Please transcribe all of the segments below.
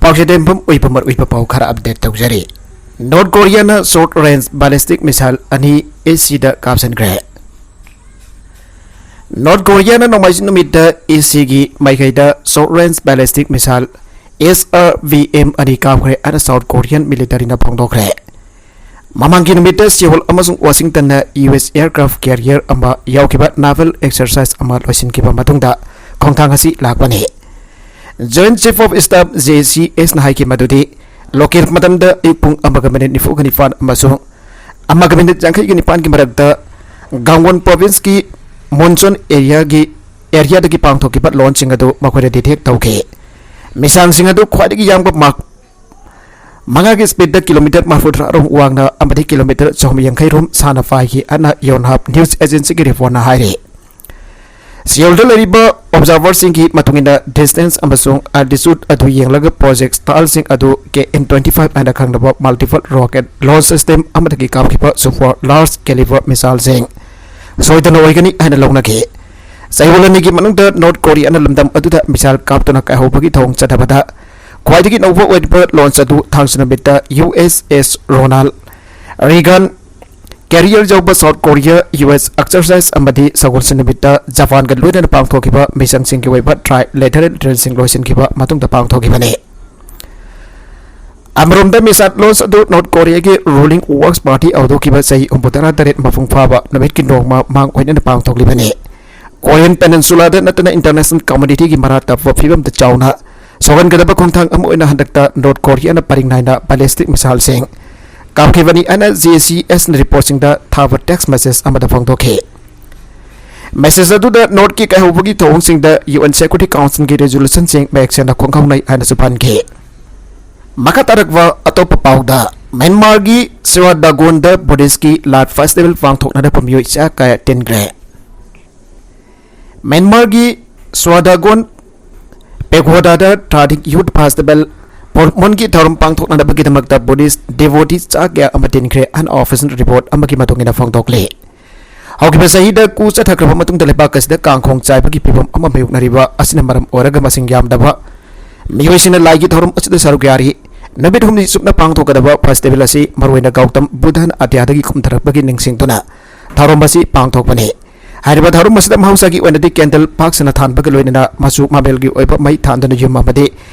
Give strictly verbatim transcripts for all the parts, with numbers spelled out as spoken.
ꯑꯣꯛꯁꯤꯗꯦꯟꯐꯝ ꯑꯣꯏꯕ ꯃꯔꯨꯑꯣꯏꯕ ꯄꯥꯎ ꯈꯔ ꯑꯞꯗꯦꯠ ꯇꯧꯖꯔꯤ꯫ North ꯀꯣꯔꯤꯌꯥꯅ short range ballistic missile ꯑꯅꯤ ꯏꯁꯁꯤꯗ ꯀꯥꯞꯁꯤꯟꯈ꯭ꯔꯦ꯫ ꯅꯣꯔꯠ ꯀꯣꯔꯤꯌꯥꯅ ꯅꯣꯡꯃꯥꯏꯖꯤꯡ ꯅꯨꯃꯤꯠꯇ ꯏꯁꯁꯤꯒꯤ ꯃꯥꯏꯀꯩꯗ ꯁꯣꯔꯠ ꯔꯦꯟꯖ ꯕꯦꯂꯤꯁꯇꯤꯛ ꯃꯤꯁꯥꯏꯜ ꯑꯦꯁ ꯑꯥꯔ ꯚꯤ ꯑꯦꯝ ꯑꯅꯤ ꯀꯥꯞꯈ꯭ꯔꯦ ꯍꯥꯏꯅ ꯁꯥꯎꯠ ꯀꯣꯔꯤꯌꯟ ꯃꯤꯂꯤꯇꯔꯤꯅ ꯐꯣꯡꯗꯣꯛꯈ꯭ꯔꯦ꯫ ꯃꯃꯥꯡꯒꯤ ꯅꯨꯃꯤꯠꯇ ꯁꯤꯑꯣꯜ ꯑꯃꯁꯨꯡ ꯋꯥꯁꯤꯡꯇꯟꯅ ꯌꯨ ꯑꯦꯁ ꯑꯦꯌꯔꯀ꯭ꯔꯥꯐ ꯀꯦꯔꯤꯌꯔ ꯑꯃ ꯌꯥꯎꯈꯤꯕ ꯅꯥꯚꯦꯜ ꯑꯦꯛꯁꯔꯁꯥꯏꯖ ꯑꯃ ꯂꯣꯏꯁꯤꯟꯈꯤꯕ ꯃꯇꯨꯡꯗ ꯈꯣꯡꯊꯥꯡ ꯑꯁꯤ ꯂꯥꯛꯄꯅꯤ꯫ Joint chief of staff, J ꯁꯤ ꯑꯦꯁꯅ ꯍꯥꯏꯈꯤ ꯃꯗꯨꯗꯤ ꯂꯣꯀꯦꯜ ꯃꯇꯝꯗ ꯑꯌꯨꯛ ꯄꯨꯡ ꯑꯃꯒ ꯃꯤꯅꯤꯠ ꯅꯤꯐꯨꯒ ꯅꯤꯄꯥꯟ ꯑꯃꯁꯨꯡ ꯑꯃꯒ ꯃꯤꯅꯤꯠ ꯌꯥꯡꯈꯩꯒ ꯅꯤꯄꯥꯟꯒꯤ ꯃꯔꯛꯇ ꯒꯥꯡꯋꯣꯟ ꯄ꯭ꯔꯣꯚꯤꯟꯁꯀꯤ ꯃꯣꯟꯁꯣꯟ ꯑꯦꯔꯤꯌꯥꯒꯤ, ꯑꯦꯔꯤꯌꯥꯗꯒꯤ ꯄꯥꯡꯊꯣꯛꯈꯤꯕ ꯂꯣꯟꯁꯤꯡ ꯑꯗꯨ ꯃꯈꯣꯏꯅ ꯗꯤꯇꯦꯛ ꯇꯧꯈꯤ꯫ ꯃꯤꯁꯥꯡꯁꯤꯡ ꯑꯗꯨ ꯈ꯭ꯋꯥꯏꯗꯒꯤ ꯌꯥꯡꯕ ꯃꯥꯛ ꯃꯉꯥꯒꯤ ꯁ꯭ꯄꯤꯗꯇ ꯀꯤꯂꯣꯃꯤꯇꯔ ꯃꯔꯤꯐꯨꯇꯔꯥ ꯔꯣꯝ ꯋꯥꯡꯅ ꯑꯃꯗꯤ ꯀꯤꯂꯣꯃꯤꯇꯔ ꯆꯍꯨꯝ ꯌꯥꯡꯈꯩ ꯔꯣꯝ ꯁꯥꯡꯅ ꯄꯥꯏꯈꯤ ꯍꯥꯏꯅ ꯌꯣꯟꯍꯥꯞ ꯅ꯭ꯌꯨꯁ ꯑꯦꯖꯦꯟꯁꯤꯒꯤ ꯔꯤꯄꯣꯔꯠꯅ ꯍꯥꯏꯔꯤ꯫ ꯁꯤꯑꯣꯜꯗ ꯂꯩꯔꯤꯕ ꯑꯣꯕꯖꯥꯔꯚꯔꯁꯤꯡꯒꯤ ꯃꯇꯨꯡ ꯏꯟꯅ, ꯗꯤꯁꯇꯦꯟꯁ ꯑꯃꯁꯨꯡ ꯑꯜꯇꯤꯆꯨꯗ ꯑꯗꯨ ꯌꯦꯡꯂꯒ ꯄ꯭ꯔꯣꯖꯦꯛꯇꯥꯏꯜꯁꯤꯡ ꯑꯗꯨ ꯀꯦ ꯑꯦꯟ ꯇ꯭ꯋꯦꯟꯇꯤ ꯐꯥꯏꯚ ꯍꯥꯏꯅ ꯈꯪꯅꯕ ꯃꯜꯇꯤꯄꯜ ꯔꯣꯀꯦꯠ ꯂꯣꯟꯆ ꯁꯤꯁꯇꯦꯝ ꯑꯃꯗꯒꯤ ꯀꯥꯞꯈꯤꯕ ꯁꯨꯄꯔ ꯂꯥꯔꯖ ꯀꯦꯂꯤꯕꯔ ꯃꯤꯁꯥꯏꯜꯁꯤꯡ ꯁꯣꯏꯗꯅ ꯑꯣꯏꯒꯅꯤ ꯍꯥꯏꯅ ꯂꯧꯅꯈꯤ꯫ ꯆꯌꯣꯜ ꯑꯅꯤꯒꯤ ꯃꯅꯨꯡꯗ ꯅꯣꯔꯠ ꯀꯣꯔꯤꯌꯥꯅ ꯂꯝꯗꯝ ꯑꯗꯨꯗ ꯃꯤꯁꯥꯏꯜ ꯀꯥꯞꯇꯨꯅ ꯀꯥꯏꯍꯧꯕꯒꯤ ꯊꯧꯑꯣꯡ ꯆꯠꯊꯕꯗ ꯈ꯭ꯋꯥꯏꯗꯒꯤ ꯅꯧꯕ ꯑꯣꯏꯔꯤꯕ ꯂꯣꯟꯆ ꯑꯗꯨ ꯊꯥꯡꯖ ꯅꯨꯃꯤꯠꯇ U S S Ronald Reagan carrier ꯌꯥꯎꯕ south Korea U S exercise ꯑꯃꯗꯤ ꯁꯒꯣꯜꯁꯦꯟ ꯅꯨꯃꯤꯠꯇ ꯖꯄꯥꯟꯒ ꯂꯣꯏꯅꯅ ꯄꯥꯡꯊꯣꯛꯈꯤꯕ ꯃꯤꯁꯪꯁꯤꯡꯒꯤ ꯑꯣꯏꯕ ꯇ꯭ꯔꯥꯏ ꯂꯦꯇꯔꯦꯜ ꯗ꯭ꯔꯤꯜꯁꯤꯡ ꯂꯣꯏꯁꯤꯟꯈꯤꯕ ꯃꯇꯨꯡꯗ ꯄꯥꯡꯊꯣꯛꯈꯤꯕꯅꯤ꯫ ꯑꯃꯔꯣꯝꯗ, ꯃꯤꯁꯥꯏꯜ ꯂꯣꯟꯆ ꯑꯗꯨ ꯅꯣꯔꯠ ꯀꯣꯔꯤꯌꯥꯒꯤ ꯔꯨꯂꯤꯡ ꯋꯥꯔꯛꯁ ꯄꯥꯔꯇꯤ ꯍꯧꯗꯣꯛꯈꯤꯕ ꯆꯍꯤ ꯍꯨꯝꯐꯨꯇꯔꯥ ꯇꯔꯦꯠ ꯃꯄꯨꯡ ꯐꯥꯕ ꯅꯨꯃꯤꯠꯀꯤ ꯅꯣꯡꯃ ꯃꯥꯡ ꯑꯣꯏꯅꯅ ꯄꯥꯡꯊꯣꯛꯂꯤꯕꯅꯤ꯫ ꯀꯣꯔꯤꯌꯟ ꯄꯦꯅꯤꯟꯁꯨꯂꯥꯗ ꯅꯠꯇꯅ ꯏꯟꯇꯔꯅꯦꯁꯅꯦꯜ ꯀꯝꯃꯨꯅꯤꯇꯤꯒꯤ ꯃꯔꯥ ꯇꯞꯄ ꯐꯤꯕꯝꯗ ꯆꯥꯎꯅ ꯁꯣꯛꯍꯟꯒꯗꯕ ꯈꯣꯡꯊꯥꯡ ꯑꯃ ꯑꯣꯏꯅ ꯍꯟꯗꯛꯇ ꯅꯣꯔꯠ ꯀꯣꯔꯤꯌꯥꯅ ꯄꯔꯤꯡ ꯅꯥꯏꯅ ꯕꯦꯂꯤꯁꯇꯤꯛ ꯃꯤꯁꯥꯏꯜꯁꯤꯡ ꯀꯥꯞꯈꯤꯕꯅꯤ ꯍꯥꯏꯅ ꯖꯦ ꯁꯤ ꯑꯦꯁꯅ ꯔꯤꯄꯣꯔꯠꯁꯤꯡꯗ ꯊꯥꯕ ꯇꯦꯛꯁ ꯃꯦꯁꯦꯖ ꯑꯃꯗ ꯐꯣꯡꯗꯣꯛꯈꯤ꯫ ꯃꯦꯁꯦꯖ ꯑꯗꯨꯗ ꯅꯣꯔꯠꯀꯤ ꯀꯥꯏꯍꯧꯕꯒꯤ ꯊꯧꯑꯣꯡꯁꯤꯡꯗ ꯌꯨ ꯑꯦꯟ ꯁꯦꯀ꯭ꯌꯨꯔꯤꯇꯤ ꯀꯥꯎꯟꯁꯤꯜꯒꯤ ꯔꯤꯖꯣꯂꯨꯁꯟꯁꯤꯡ ꯃꯌꯦꯛ ꯁꯦꯡꯅ ꯈꯣꯡꯍꯧꯅꯩ ꯍꯥꯏꯅꯁꯨ ꯄꯟꯈꯤ꯫ ꯃꯈꯥ ꯇꯥꯔꯛꯄ ꯑꯇꯣꯞꯄ ꯄꯥꯎꯗ, ꯃ꯭ꯌꯥꯟꯃꯥꯔꯒꯤ ꯁ꯭ꯔꯤꯋꯥꯗꯥꯒꯣꯟꯗ ꯕꯨꯙꯤꯁꯀꯤ ꯂꯥꯠ ꯐꯦꯁꯇꯤꯚꯦꯜ ꯄꯥꯡꯊꯣꯛꯅꯗꯕ ꯃꯤꯑꯣꯏ ꯆꯥ ꯀꯌꯥ ꯇꯤꯟꯈ꯭ꯔꯦ꯫ ꯃ꯭ꯌꯥꯟꯃꯥꯔꯒꯤ ꯁ꯭ꯔꯤꯋꯥꯗꯥꯒꯣꯟ ꯄꯦꯒꯣꯗꯥꯗ ꯇ꯭ꯔꯥꯗꯤꯛ ꯌꯨꯊ ꯐꯦꯁꯇꯤꯚꯦꯜ ꯄꯣꯔꯃꯣꯟꯒꯤ ꯊꯧꯔꯝ ꯄꯥꯡꯊꯣꯛꯅꯅꯕꯒꯤꯗꯃꯛꯇ ꯕꯨꯙꯤꯁ ꯗꯤꯚꯣꯇꯤ ꯆꯥ ꯀꯌꯥ ꯑꯃ ꯇꯤꯟꯈ꯭ꯔꯦ ꯍꯥꯏꯅ ꯑꯣꯐꯤꯁꯤꯌꯦꯜ ꯔꯤꯄꯣꯔꯠ ꯑꯃꯒꯤ ꯃꯇꯨꯡ ꯏꯟꯅ ꯐꯣꯡꯗꯣꯛꯂꯤ꯫ ꯍꯧꯈꯤꯕ ꯆꯍꯤꯗ ꯀꯨ ꯆꯠꯊꯈ꯭ꯔꯕ ꯃꯇꯨꯡꯗ ꯂꯩꯕꯥꯛ ꯑꯁꯤꯗ ꯀꯥꯡꯈꯣꯡ ꯆꯥꯏꯕꯒꯤ ꯐꯤꯚꯝ ꯑꯃ ꯃꯥꯌꯣꯛꯅꯔꯤꯕ ꯑꯁꯤꯅ ꯃꯔꯝ ꯑꯣꯏꯔꯒ ꯃꯁꯤꯡ ꯌꯥꯝꯗꯕ ꯃꯤꯑꯣꯏꯁꯤꯡꯅ ꯂꯥꯏꯒꯤ ꯊꯧꯔꯝ ꯑꯁꯤꯗ ꯁꯔꯨꯛ ꯌꯥꯔꯤ꯫ ꯅꯨꯃꯤꯠ ꯍꯨꯝꯅꯤ ꯆꯨꯞꯅ ꯄꯥꯡꯊꯣꯛꯀꯗꯕ festival ꯑꯁꯤ ꯃꯔꯨꯑꯣꯏꯅ ꯒꯧꯇꯝ ꯕꯨꯙꯟ ꯑꯇ꯭ꯌꯥꯗꯒꯤ ꯀꯨꯝꯊꯔꯛꯄꯒꯤ ꯅꯤꯡꯁꯤꯡꯗꯨꯅ ꯊꯧꯔꯝ ꯑꯁꯤ ꯄꯥꯡꯊꯣꯛꯄꯅꯤ꯫ ꯍꯥꯏꯔꯤꯕ ꯊꯧꯔꯝ ꯑꯁꯤꯗ ꯃꯍꯧꯁꯥꯒꯤ ꯑꯣꯏꯅꯗꯤ candle ꯄꯥꯛ ꯁꯟꯅ ꯊꯥꯟꯕꯒ ꯂꯣꯏꯅꯅ ꯃꯆꯨ ꯃꯃꯦꯜꯒꯤ ꯑꯣꯏꯕ ꯃꯩ ꯊꯥꯟꯗꯨꯅ ꯌꯨꯝ ꯑꯃꯗꯤ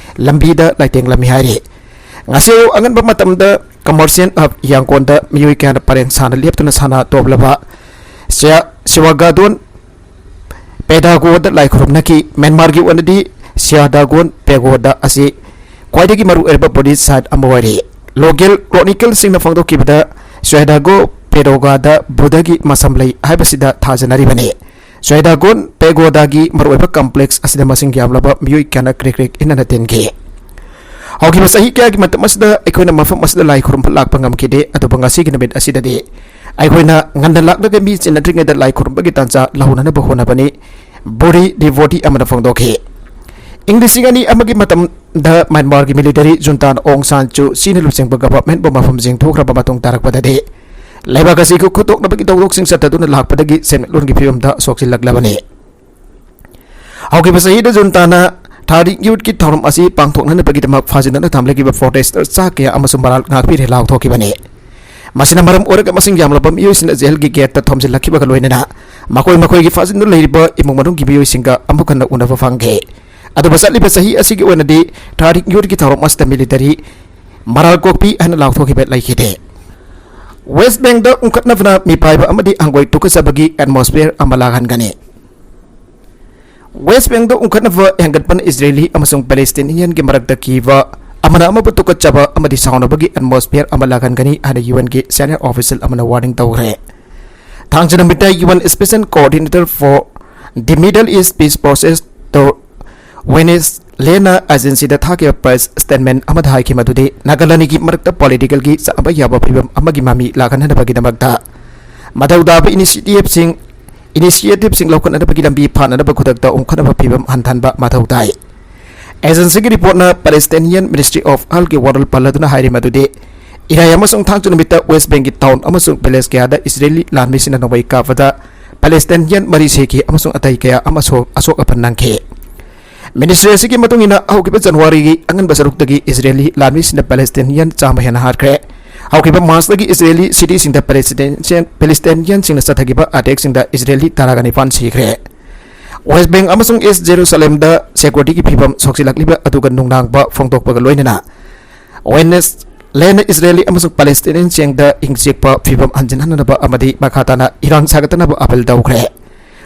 ꯂꯝꯕꯤꯗ ꯂꯥꯏꯇꯦꯡꯂꯝꯃꯤ ꯍꯥꯏꯔꯤ꯫ ꯉꯁꯤ ꯑꯌꯨꯛ ꯑꯉꯟꯕ ꯃꯇꯝꯗ Commercial Hub ꯌꯥꯡꯀꯣꯟꯗ ꯃꯤꯑꯣꯏ ꯀꯌꯥꯅ ꯄꯔꯦꯡ ꯁꯥꯅ ꯂꯦꯞꯇꯨꯅ ꯁꯅꯥ ꯇꯣꯞꯂꯕ ꯁꯤꯌꯥ-, ꯁꯤꯋꯥꯒꯥꯗꯣꯟ ꯄꯦꯗꯥꯒꯣꯗ ꯂꯥꯏ ꯈꯨꯔꯨꯝꯅꯈꯤ꯫ ꯃ꯭ꯌꯥꯟꯃꯥꯔꯒꯤ ꯑꯣꯏꯅꯗꯤ ꯁꯤꯌꯥꯗꯥꯒꯣꯟ ꯄꯦꯒꯣꯗꯥ ꯑꯁꯤ ꯈ꯭ꯋꯥꯏꯗꯒꯤ ꯃꯔꯨꯑꯣꯏꯔꯕ Buddhist site ꯑꯃ ꯑꯣꯏꯔꯤ꯫ Local chronicleꯁꯤꯡꯅ ꯐꯣꯡꯗꯣꯛꯈꯤꯕꯗ, ꯁꯤꯌꯥꯗꯥꯒꯣ ꯄꯦꯗꯣꯒꯥꯗ ꯕꯨꯙꯒꯤ ꯃꯁꯝ ꯂꯩ ꯍꯥꯏꯕꯁꯤꯗ ꯊꯥꯖꯅꯔꯤꯕꯅꯤ꯫ ꯁꯤꯌꯥꯗꯥꯒꯣꯟ ꯄꯦꯒꯣꯗꯥꯒꯤ ꯃꯔꯨꯑꯣꯏꯕ complex ꯑꯁꯤꯗ ꯃꯁꯤꯡ ꯌꯥꯝꯂꯕ ꯃꯤꯑꯣꯏ ꯀꯌꯥꯅ ꯀ꯭ꯔꯤꯛ ꯀ꯭ꯔꯤꯛ ꯏꯟꯅꯅ ꯇꯤꯟꯈꯤ꯫ ꯍꯧꯈꯤꯕ ꯆꯍꯤ ꯀꯌꯥꯒꯤ ꯃꯇꯝ ꯑꯁꯤꯗ ꯑꯩꯈꯣꯏꯅ ꯃꯐꯝ ꯑꯁꯤꯗ ꯂꯥꯏ ꯈꯨꯔꯨꯝꯕ ꯂꯥꯛꯄ ꯉꯝꯈꯤꯗꯦ, ꯑꯗꯨꯕꯨ ꯉꯁꯤꯒꯤ ꯅꯨꯃꯤꯠ ꯑꯁꯤꯗꯗꯤ ꯑꯩꯈꯣꯏꯅ ꯉꯟꯅ ꯂꯥꯛꯂꯒ ꯃꯤ ꯆꯤꯟꯅꯗ꯭ꯔꯤꯉꯩꯗ ꯂꯥꯏ ꯈꯨꯔꯨꯝꯕꯒꯤ ꯇꯥꯟꯖꯥ ꯂꯧꯍꯧꯅꯅꯕ ꯍꯣꯠꯅꯕꯅꯤ, Buri devotee ꯑꯃꯅ ꯐꯣꯡꯗꯣꯛꯈꯤ꯫ ꯏꯪ ꯂꯤꯁꯤꯡ ꯑꯅꯤ ꯑꯃꯒꯤ ꯃꯇꯝꯗ ꯃ꯭ꯌꯥꯟꯃꯥꯔꯒꯤ military juntaꯅ ꯑꯣꯡ ꯁꯥꯟ ꯁꯨ ꯆꯤꯅ ꯂꯨꯆꯤꯡꯕ governmentꯕꯨ ꯃꯐꯝꯁꯤꯡ ꯊꯣꯛꯈ꯭ꯔꯕ ꯃꯇꯨꯡ ꯇꯥꯔꯛꯄꯗꯗꯤ ꯂꯩꯕꯥꯛ ꯑꯁꯤ ꯈꯨ-, ꯈꯨꯠꯇꯣꯛꯅꯕꯒꯤ ꯊꯧꯗꯣꯛꯁꯤꯡ ꯆꯠꯊꯗꯨꯅ ꯂꯥꯛꯄꯗꯒꯤ ꯁꯦꯟꯃꯤꯠꯂꯣꯟꯒꯤ ꯐꯤꯕꯝꯗ ꯁꯣꯛꯆꯤꯜꯂꯛꯂꯕꯅꯤ꯫ ꯍꯧꯈꯤꯕ ꯆꯍꯤꯗ juntaꯅ ꯊꯥꯔꯤꯛ ꯌꯨꯠꯀꯤ ꯊꯧꯔꯝ ꯑꯁꯤ ꯄꯥꯡꯊꯣꯛꯅꯅꯕꯒꯤꯗꯃꯛ ꯐꯥꯖꯤꯟꯗꯨꯅ ꯊꯝꯂꯤꯕ protester ꯆꯥ ꯀꯌꯥ ꯑꯃꯁꯨ ꯃꯔꯥꯜ ꯉꯥꯛꯄꯤꯔꯦ ꯂꯥꯎꯊꯣꯛꯈꯤꯕꯅꯤ꯫ ꯃꯁꯤꯅ ꯃꯔꯝ ꯑꯣꯏꯔꯒ ꯃꯁꯤꯡ ꯌꯥꯝꯂꯕ ꯃꯤꯑꯣꯏꯁꯤꯡꯅ jailꯒꯤ gateꯇ ꯊꯣꯝꯖꯤꯜꯂꯛꯈꯤꯕꯒ ꯂꯣꯏꯅꯅ ꯃꯈꯣꯏ ꯃꯈꯣꯏꯒꯤ ꯐꯥꯖꯤꯟꯗꯨꯅ ꯂꯩꯔꯤꯕ ꯏꯃꯨꯡ ꯃꯅꯨꯡꯒꯤ ꯃꯤꯑꯣꯏꯁꯤꯡꯒ ꯑꯃꯨꯛ ꯍꯟꯅ ꯎꯅꯕ ꯐꯪꯈꯤ꯫ ꯑꯗꯨꯕꯨ ꯆꯠꯂꯤꯕ ꯆꯍꯤ ꯑꯁꯤꯒꯤ ꯑꯣꯏꯅꯗꯤ ꯊꯥꯔꯤꯛ ꯌꯨꯠꯀꯤ ꯊꯧꯔꯝ ꯑꯁꯤꯗ military ꯃꯔꯥꯜ ꯀꯣꯛꯄꯤ ꯍꯥꯏꯅ ꯂꯥꯎꯊꯣꯛꯈꯤꯕ ꯂꯩꯈꯤꯗꯦ꯫ West Bankꯗ ꯎꯪꯈꯠꯅꯕꯅ ꯃꯤꯄꯥꯏꯕ ꯑꯃꯗꯤ ꯍꯪꯒꯣꯏ ꯇꯨꯀꯠꯆꯕꯒꯤ atmosphere ꯑꯃ ꯂꯥꯛꯍꯟꯒꯅꯤ꯫ West Bankꯗ ꯎꯪꯈꯠꯅꯕ ꯍꯦꯟꯒꯠꯄꯅ Israeli ꯑꯃꯁꯨꯡ Palestinianꯒꯤ ꯃꯔꯛꯇ ꯀꯤꯕ, ꯑꯃꯅ ꯑꯃꯕꯨ ꯇꯨꯀꯠꯆꯕ ꯑꯃꯗꯤ ꯁꯥꯎꯅꯕꯒꯤ atmosphere ꯑꯃ ꯂꯥꯛꯍꯟꯒꯅꯤ ꯍꯥꯏꯅ UNꯒꯤ senior official ꯑꯃꯅ warning ꯇꯧꯈ꯭ꯔꯦ꯫ ꯊꯥꯡꯖ ꯅꯨꯃꯤꯠꯇ UN Special Coordinator for the Middle East Peace Process ꯇꯣ ꯋꯦꯅꯦꯁꯂꯦꯅ agencyꯗ ꯊꯥꯈꯤꯕ press statement ꯑꯃꯗ ꯍꯥꯏꯈꯤ ꯃꯗꯨꯗꯤ ꯅꯥꯒꯥꯂꯦꯟꯒꯤ ꯃꯔꯛꯇ politicalꯒꯤ ꯆꯠꯅꯕ ꯌꯥꯕ ꯐꯤꯕꯝ ꯑꯃꯒꯤ ꯃꯃꯤ ꯂꯥꯛꯍꯟꯅꯕꯒꯤꯗꯃꯛꯇ ꯃꯊꯧ ꯇꯥꯕ initiativeꯁꯤꯡ, initiativeꯁꯤꯡ ꯂꯧꯈꯠꯅꯕꯒꯤ ꯂꯝꯕꯤ ꯐꯥꯅꯅꯕ ꯈꯨꯗꯛꯇ ꯎꯪꯈꯠꯅꯕ ꯐꯤꯕꯝ ꯍꯟꯊꯍꯟꯕ ꯃꯊꯧ ꯇꯥꯏ꯫ Agencyꯒꯤ reportꯅ Palestinian Ministry of Healthꯀꯤ ꯋꯥꯔꯣꯜ ꯄꯜꯂꯗꯨꯅ ꯍꯥꯏꯔꯤ ꯃꯗꯨꯗꯤ ꯏꯔꯥꯏ ꯑꯃꯁꯨꯡ ꯊꯥꯡꯖ ꯅꯨꯃꯤꯠꯇ West Bankꯒꯤ town ꯑꯃꯁꯨꯡ village ꯀꯌꯥꯗ Israeli ꯂꯥꯟꯃꯤꯁꯤꯡꯅ ꯅꯣꯡꯃꯩ ꯀꯥꯞꯄꯗ Palestinian ꯃꯔꯤ ꯁꯤꯈꯤ ꯑꯃꯁꯨꯡ ꯑꯇꯩ ꯀꯌꯥ ꯑꯃ ꯁꯣ-, ꯑꯁꯣꯛ ꯑꯄꯟ ꯅꯪꯈꯤ꯫ ꯃꯤꯅꯤꯁꯇ꯭ꯔꯤ ꯑꯁꯤꯒꯤ ꯃꯇꯨꯡ ꯏꯟꯅ, ꯍꯧꯈꯤꯕ ꯖꯅꯋꯥꯔꯤꯒꯤ ꯑꯉꯟꯕ ꯁꯔꯨꯛꯇꯒꯤ ꯏꯖꯔꯦꯂꯤ ꯂꯥꯟꯃꯤꯁꯤꯡꯅ ꯄꯦꯂꯦꯁꯇꯤꯅꯤꯌꯟ ꯆꯥꯝꯃ ꯍꯦꯟꯅ ꯍꯥꯠꯈ꯭ꯔꯦ꯫ ꯍꯧꯈꯤꯕ ꯃꯥꯔꯆꯇꯒꯤ ꯏꯖꯔꯦꯂꯤ ꯁꯤꯇꯤꯁꯤꯡꯗ ꯄꯦꯂꯦꯁꯇꯤꯅꯤꯌꯟ, ꯄꯦꯂꯦꯁꯇꯤꯅꯤꯌꯟꯁꯤꯡꯅ ꯆꯠꯊꯈꯤꯕ ꯑꯦꯇꯦꯛꯁꯤꯡꯗ ꯏꯖꯔꯦꯂꯤ ꯇꯔꯥꯒ ꯅꯤꯄꯥꯟ ꯁꯤꯈ꯭ꯔꯦ꯫ ꯋꯦꯁ ꯕꯦꯡ ꯑꯃꯁꯨꯡ ꯏꯁ ꯖꯦꯔꯨꯁꯂꯦꯝꯗ ꯁꯦꯀ꯭ꯌꯨꯔꯤꯇꯤꯒꯤ ꯐꯤꯕꯝ ꯁꯣꯛꯆꯤꯜꯂꯛꯂꯤꯕ ꯑꯗꯨꯒ ꯅꯨꯡꯅꯥꯡꯕ ꯐꯣꯡꯗꯣꯛꯄꯒ ꯂꯣꯏꯅꯅ, ꯋꯦꯅꯦꯁꯂꯦꯅ ꯏꯖꯔꯦꯂꯤ ꯑꯃꯁꯨꯡ ꯄꯦꯂꯦꯁꯇꯤꯅꯤꯌꯟꯁꯤꯡꯗ ꯏꯪ ꯆꯤꯛꯄ ꯐꯤꯕꯝ ꯍꯟꯖꯤꯟꯍꯟꯅꯕ ꯑꯃꯗꯤ ꯃꯈꯥ ꯇꯥꯅ ꯏꯔꯥꯡ ꯁꯥꯒꯠꯇꯅꯕ ꯑꯄꯤꯜ ꯇꯧꯈ꯭ꯔꯦ꯫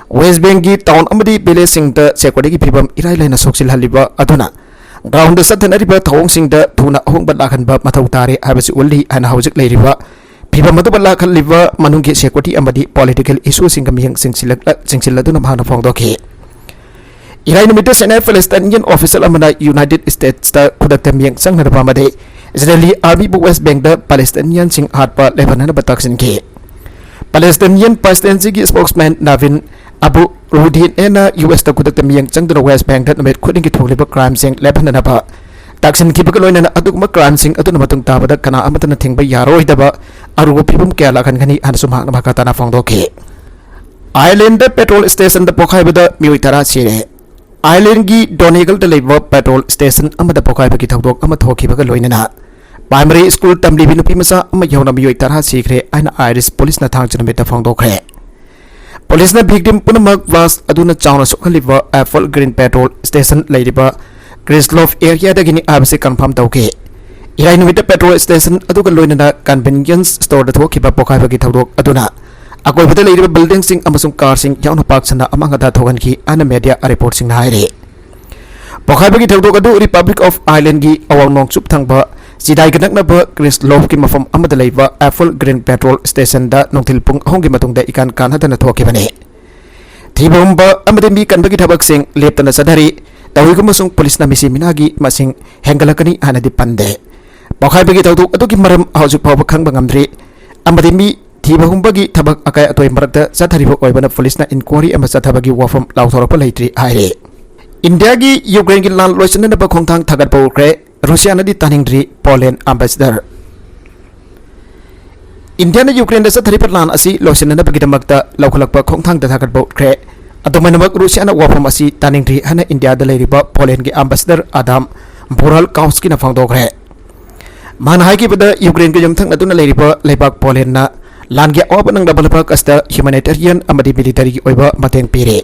ꯋꯦꯁ ꯕꯦꯡꯒꯤ ꯇꯥꯎꯟ ꯑꯃꯗꯤ ꯚꯤꯂꯦꯖꯁꯤꯡꯗ ꯁꯦꯀ꯭ꯌꯨꯔꯤꯇꯤꯒꯤ ꯐꯤꯕꯝ ꯏꯔꯥꯏ ꯂꯥꯏꯅ ꯁꯣꯛꯆꯤꯜꯍꯜꯂꯤꯕ ꯑꯗꯨꯅ, ꯒ꯭ꯔꯥꯎꯟꯗ ꯆꯠꯊꯅꯔꯤꯕ ꯊꯧꯑꯣꯡꯁꯤꯡꯗ ꯊꯨꯅ ꯑꯍꯣꯡꯕ ꯂꯥꯛꯍꯟꯕ ꯃꯊꯧ ꯇꯥꯔꯦ ꯍꯥꯏꯕꯁꯤ ꯎꯠꯂꯤ ꯍꯥꯏꯅ ꯍꯧꯖꯤꯛ ꯂꯩꯔꯤꯕ ꯐꯤꯕꯝ ꯑꯗꯨꯕꯨ ꯂꯥꯛꯍꯜꯂꯤꯕ ꯃꯅꯨꯡꯒꯤ ꯁꯦꯀ꯭ꯌꯨꯔꯤꯇꯤ ꯑꯃꯗꯤ ꯄꯣꯂꯤꯇꯤꯀꯦꯜ ꯏꯁꯨꯁꯤꯡꯒ ꯃꯤꯠꯌꯦꯡ ꯆꯤꯡꯁꯤꯜꯂꯛꯂ-, ꯆꯤꯡꯁꯤꯜꯂꯗꯨꯅ ꯃꯍꯥꯛꯅ ꯐꯣꯡꯗꯣꯛꯈꯤ꯫ ꯏꯔꯥꯏ ꯅꯨꯃꯤꯠꯇ ꯁꯦꯅꯥꯏ ꯄꯦꯂꯦꯁꯇꯥꯏꯟꯒꯤ ꯑꯣꯐꯤꯁꯤꯌꯦꯜ ꯑꯃꯅ ꯌꯨꯅꯥꯏꯇꯦꯗ ꯁ꯭ꯇꯦꯠꯁꯇ ꯈꯨꯗꯛꯇ ꯃꯤꯠꯌꯦꯡ ꯆꯪꯅꯅꯕ ꯑꯃꯗꯤ ꯏꯖꯔꯦꯂꯤ ꯑꯥꯔꯃꯤꯕꯨ ꯋꯦꯁ ꯕꯦꯡꯗ ꯄꯦꯂꯦꯁꯇꯥꯏꯅꯤꯌꯟꯁꯤꯡ ꯍꯥꯠꯄ ꯂꯦꯞꯍꯟꯅꯅꯕ ꯇꯛꯁꯤꯟꯈꯤ꯫ ꯄꯦꯂꯦꯁꯇꯥꯏꯅꯤꯌꯟ ꯄ꯭ꯔꯦꯁꯤꯗꯦꯟꯁꯤꯒꯤ ꯁ꯭ꯄꯣꯛꯁꯃꯦꯟ ꯅꯥꯚꯤꯟ ꯑꯕꯨ ꯔꯨꯗꯤꯟ ꯑꯦꯅ ꯌꯨ ꯑꯦꯁꯇ ꯈꯨꯗꯛꯇ ꯃꯤꯠꯌꯦꯡ ꯆꯪꯗꯨꯅ ꯋꯦꯁ ꯕꯦꯡꯗ ꯅꯨꯃꯤꯠ ꯈꯨꯗꯤꯡꯒꯤ ꯊꯣꯛꯂꯤꯕ ꯀ꯭ꯔꯥꯏꯝꯁꯤꯡ ꯂꯦꯞꯍꯟꯅꯅꯕ ꯇꯛꯁꯤꯟꯈꯤꯕꯒ ꯂꯣꯏꯅꯅ ꯑꯗꯨꯒꯨꯝꯕ ꯀ꯭ꯔꯥꯏꯝꯁꯤꯡ ꯑꯗꯨꯅ ꯃꯇꯨꯡ ꯇꯥꯕꯗ ꯀꯅꯥ ꯑꯃꯠꯇꯅ ꯊꯤꯡꯕ ꯌꯥꯔꯣꯏꯗꯕ ꯑꯔꯨꯕ ꯐꯤꯕꯝ ꯀꯌꯥ ꯂꯥꯛꯍꯟꯒꯅꯤ ꯍꯥꯏꯅꯁꯨ ꯃꯍꯥꯛꯅ ꯃꯈꯥ ꯇꯥꯅ ꯐꯣꯡꯗꯣꯛꯈꯤ꯫ ꯑꯥꯌꯔꯂꯦꯟꯗ ꯄꯦꯇ꯭ꯔꯣꯜ ꯁ꯭ꯇꯦꯁꯟꯗ ꯄꯣꯈꯥꯏꯕꯗ ꯃꯤꯑꯣꯏ ꯇꯔꯥ ꯁꯤꯔꯦ꯫ ꯑꯥꯌꯔꯂꯦꯟꯒꯤ ꯗꯣꯅꯦꯒꯜꯗ ꯂꯩꯕ ꯄꯦꯇ꯭ꯔꯣꯜ ꯁ꯭ꯇꯦꯁꯟ ꯑꯃꯗ ꯄꯣꯈꯥꯏꯕꯒꯤ ꯊꯧꯗꯣꯛ ꯑꯃ ꯊꯣꯛꯈꯤꯕꯒ ꯂꯣꯏꯅꯅ ꯄ꯭ꯔꯥꯏꯃꯔꯤ ꯁ꯭ꯀꯨꯜ ꯇꯝꯂꯤꯕꯤ ꯅꯨꯄꯤ ꯃꯆꯥ ꯑꯃ ꯌꯥꯎꯅ ꯃꯤꯑꯣꯏ ꯇꯔꯥ ꯁꯤꯈ꯭ꯔꯦ ꯍꯥꯏꯅ ꯑꯥꯏꯔꯤꯁ ꯄꯨꯂꯤꯁꯅ ꯊꯥꯡꯖ ꯅꯨꯃꯤꯠꯇ ꯐꯣꯡꯗꯣꯛꯈ꯭ꯔꯦ꯫ ꯄꯨꯂꯤꯁꯅ ꯚꯤꯛꯇꯤꯝ ꯄꯨꯝꯅꯃꯛ ꯕ꯭ꯂꯥꯁ ꯑꯗꯨꯅ ꯆꯥꯎꯅ ꯁꯣꯛꯍꯜꯂꯤꯕ ꯑꯦꯄꯜ ꯒ꯭ꯔꯤꯟ ꯄꯦꯇ꯭ꯔꯣꯜ ꯁ꯭ꯇꯦꯁꯟ ꯂꯩꯔꯤꯕ ꯀ꯭ꯔꯤꯁꯂꯣꯐ ꯑꯦꯔꯤꯌꯥꯗꯒꯤꯅꯤ ꯍꯥꯏꯕꯁꯤ ꯀꯟꯐꯥꯔꯝ ꯇꯧꯈꯤ꯫ ꯏꯔꯥꯏ ꯅꯨꯃꯤꯠꯇ ꯄꯦꯇ꯭ꯔꯣꯜ ꯁ꯭ꯇꯦꯁꯟ ꯑꯗꯨꯒ ꯂꯣꯏꯅꯅ ꯀꯟꯚꯤꯅꯤꯌꯟꯁ ꯁ꯭ꯇꯣꯔꯗ ꯊꯣꯛꯈꯤꯕ ꯄꯣꯈꯥꯏꯕꯒꯤ ꯊꯧꯗꯣꯛ ꯑꯗꯨꯅ ꯑꯀꯣꯏꯕꯗ ꯂꯩꯔꯤꯕ ꯕꯤꯜꯗꯤꯡꯁꯤꯡ ꯑꯃꯁꯨꯡ ꯀꯥꯔꯁꯤꯡ ꯌꯥꯎꯅ ꯄꯥꯛ ꯁꯟꯅ ꯑꯃꯥꯡ ꯑꯇꯥ ꯊꯣꯛꯍꯟꯈꯤ ꯍꯥꯏꯅ ꯃꯦꯗꯤꯌꯥ ꯔꯤꯄꯣꯔꯠꯁꯤꯡꯅ ꯍꯥꯏꯔꯤ꯫ ꯄꯣꯈꯥꯏꯕꯒꯤ ꯊꯧꯗꯣꯛ ꯑꯗꯨ ꯔꯤꯄꯕ꯭ꯂꯤꯛ ꯑꯣꯐ ꯑꯥꯏꯔꯂꯦꯟꯒꯤ ꯑꯋꯥꯡ ꯅꯣꯡꯆꯨꯞ ꯊꯪꯕ ꯆꯤꯗꯥꯏꯒ ꯅꯛꯅꯕ ꯀ꯭ꯔꯤꯁꯂꯣꯐꯀꯤ ꯃꯐꯝ ꯑꯃꯗ ꯂꯩꯕ ꯑꯦꯄꯜ ꯒ꯭ꯔꯤꯟ ꯄꯦꯇ꯭ꯔꯣꯜ ꯁ꯭ꯇꯦꯁꯟꯗ ꯅꯨꯡꯊꯤꯜ ꯄꯨꯡ ꯑꯍꯨꯝꯒꯤ ꯃꯇꯨꯡꯗ ꯏꯀꯥꯟ ꯀꯥꯟꯅꯗꯅ ꯊꯣꯛꯈꯤꯕꯅꯤ꯫ ꯊꯤꯕ ꯍꯨꯝꯕ ꯑꯃꯗꯤ ꯃꯤ ꯀꯟꯕꯒꯤ ꯊꯕꯛꯁꯤꯡ ꯂꯦꯞꯇꯅ ꯆꯠꯊꯔꯤ꯫ ꯇꯧꯏꯒꯨꯝꯕꯁꯨꯡ ꯄꯨꯂꯤꯁꯅ ꯃꯤꯁꯤ ꯃꯤꯅꯥꯒꯤ ꯃꯁꯤꯡ ꯍꯦꯟꯒꯠꯂꯛꯀꯅꯤ ꯍꯥꯏꯅꯗꯤ ꯄꯟꯗꯦ꯫ ꯄꯣꯈꯥꯏꯕꯒꯤ ꯊꯧꯗꯣꯛ ꯑꯗꯨꯒꯤ ꯃꯔꯝ ꯍꯧꯖꯤꯛ ꯐꯥꯎꯕ ꯈꯪꯕ ꯉꯝꯗ꯭ꯔꯤ ꯑꯃꯗꯤ ꯃꯤ ꯊꯤꯕ ꯍꯨꯝꯕꯒꯤ ꯊꯕꯛ ꯑꯀꯥꯏ ꯑꯇꯣꯏ ꯃꯔꯛꯇ ꯆꯠꯊꯔꯤꯕ ꯑꯣꯏꯕꯅ ꯄꯨꯂꯤꯁꯅ ꯏꯟꯀ꯭ꯋꯥꯔꯤ ꯑꯃ ꯆꯠꯊꯕꯒꯤ ꯋꯥꯐꯝ ꯂꯥꯎꯊꯣꯔꯛꯄ ꯂꯩꯇ꯭ꯔꯤ ꯍꯥꯏꯔꯤ꯫ ꯏꯟꯗꯤꯌꯥꯒꯤ ꯌꯨꯀ꯭ꯔꯦꯟꯒꯤ ꯂꯥꯟ ꯂꯣꯏꯁꯤꯟꯅꯅꯕ ꯈꯣꯡꯊꯥꯡ ꯊꯥꯒꯠꯄ ꯎꯈ꯭ꯔꯦ꯫ ꯔꯨꯁꯤꯌꯥꯅꯗꯤ ꯇꯥꯅꯤꯡꯗ꯭ꯔꯤ, ꯄꯣꯂꯦꯟ ꯑꯦꯝꯕꯦꯁꯦꯗꯔ꯫ ꯏꯟꯗꯤꯌꯥꯅ ꯌꯨꯀ꯭ꯔꯦꯟꯗ ꯆꯠꯊꯔꯤꯕ ꯂꯥꯟ ꯑꯁꯤ ꯂꯣꯏꯁꯤꯟꯅꯅꯕꯒꯤꯗꯃꯛꯇ ꯂꯧꯈꯠꯂꯛꯄ ꯈꯣꯡꯊꯥꯡꯗ ꯊꯥꯒꯠꯄ ꯎꯠꯈ꯭ꯔꯦ꯫ ꯑꯗꯨꯃꯥꯏꯅꯃꯛ ꯔꯨꯁꯤꯌꯥꯅ ꯋꯥꯐꯝ ꯑꯁꯤ ꯇꯥꯅꯤꯡꯗ꯭ꯔꯤ ꯍꯥꯏꯅ ꯏꯟꯗꯤꯌꯥꯗ ꯂꯩꯔꯤꯕ ꯄꯣꯂꯦꯟꯒꯤ ꯑꯝꯕꯦꯁꯦꯗꯔ ꯑꯗꯥꯝ ꯕꯣꯔꯥꯜꯀꯥꯎꯁꯀꯤꯅ ꯐꯣꯡꯗꯣꯛꯈ꯭ꯔꯦ꯫ ꯃꯥꯅ ꯍꯥꯏꯈꯤꯕꯗ, ꯌꯨꯀ꯭ꯔꯦꯟꯒ ꯌꯨꯝꯊꯪꯅꯗꯨꯅ ꯂꯩꯔꯤꯕ ꯂꯩꯕꯥꯛ ꯄꯣꯂꯦꯟꯅ ꯂꯥꯟꯒꯤ ꯑꯋꯥꯕ ꯅꯪꯂꯕ ꯂꯩꯕꯥꯛ ꯑꯁꯤꯗ ꯍ꯭ꯌꯨꯃꯦꯅꯤꯇꯦꯔꯤꯌꯟ ꯑꯃꯗꯤ ꯃꯤꯂꯤꯇꯔꯤꯒꯤ ꯑꯣꯏꯕ ꯃꯇꯦꯡ ꯄꯤꯔꯦ꯫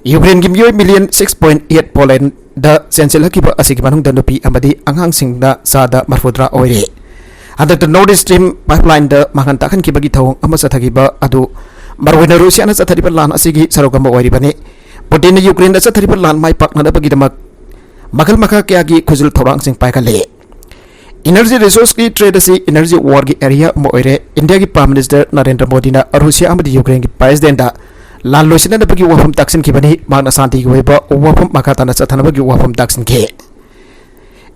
ꯌꯨꯀ꯭ꯔꯦꯟꯒꯤ ꯃꯤꯑꯣꯏ ꯃꯤꯂꯤꯌꯟ ꯁꯤꯛꯁ ꯄꯣꯏꯟ ꯑꯦꯠ ꯄꯣꯂꯦꯟꯗ ꯆꯦꯟꯁꯤꯜꯂꯛꯈꯤꯕ ꯑꯁꯤꯒꯤ ꯃꯅꯨꯡꯗ ꯅꯨꯄꯤ ꯑꯃꯗꯤ ꯑꯉꯥꯡꯁꯤꯡꯅ ꯆꯥꯗ ꯃꯔꯐꯨꯇꯔꯥ ꯑꯣꯏꯔꯦ꯫ ꯍꯟꯗꯛꯇ ꯅꯣꯔꯠ ꯁ꯭ꯇ꯭ꯔꯤꯝ ꯄꯥꯏꯞꯂꯥꯏꯟꯗ ꯃꯥꯡꯍꯟ ꯇꯥꯛꯍꯟꯈꯤꯕꯒꯤ ꯊꯧꯑꯣꯡ ꯑꯃ ꯆꯠꯊꯈꯤꯕ ꯑꯗꯨ ꯃꯔꯨꯑꯣꯏꯅ ꯔꯨꯁꯤꯌꯥꯅ ꯆꯠꯊꯔꯤꯕ ꯂꯥꯟ ꯑꯁꯤꯒꯤ ꯁꯔꯨꯛ ꯑꯃ ꯑꯣꯏꯔꯤꯕꯅꯤ꯫ ꯄꯨꯇꯤꯟꯅ ꯌꯨꯀ꯭ꯔꯦꯟꯗ ꯆꯠꯊꯔꯤꯕ ꯂꯥꯟ ꯃꯥꯏ ꯄꯥꯛꯅꯅꯕꯒꯤꯗꯃꯛ ꯃꯈꯜ ꯃꯈꯥ ꯀꯌꯥꯒꯤ ꯈꯨꯖꯤꯜ ꯊꯧꯔꯥꯡꯁꯤꯡ ꯄꯥꯏꯈꯠꯂꯤ꯫ ꯏꯅꯔꯖꯤ ꯔꯤꯁꯣꯔꯁꯀꯤ ꯇ꯭ꯔꯦꯗ ꯑꯁꯤ ꯏꯅꯔꯖꯤ ꯋꯥꯔꯒꯤ ꯑꯦꯔꯤꯌꯥ ꯑꯃ ꯑꯣꯏꯔꯦ꯫ ꯏꯟꯗꯤꯌꯥꯒꯤ ꯄ꯭ꯔꯥꯏꯝ ꯃꯤꯅꯤꯁꯇꯔ ꯅꯔꯦꯟꯗ꯭ꯔ ꯃꯣꯗꯤꯅ ꯔꯨꯁꯤꯌꯥ ꯑꯃꯗꯤ ꯌꯨꯀ꯭ꯔꯦꯟꯒꯤ ꯄ꯭ꯔꯦꯁꯤꯗꯦꯟꯗ ꯂꯥꯟ ꯂꯣꯏꯁꯤꯟꯅꯅꯕꯒꯤ ꯋꯥꯐꯝ ꯇꯥꯛꯁꯤꯟꯈꯤꯕꯅꯤ꯫ ꯃꯍꯥꯛꯅ ꯁꯥꯟꯇꯤꯒꯤ ꯑꯣꯏꯕ ꯋꯥꯐꯝ ꯃꯈꯥ ꯇꯥꯅ ꯆꯠꯊꯅꯕꯒꯤ ꯋꯥꯐꯝ ꯇꯥꯛꯁꯤꯟꯈꯤ꯫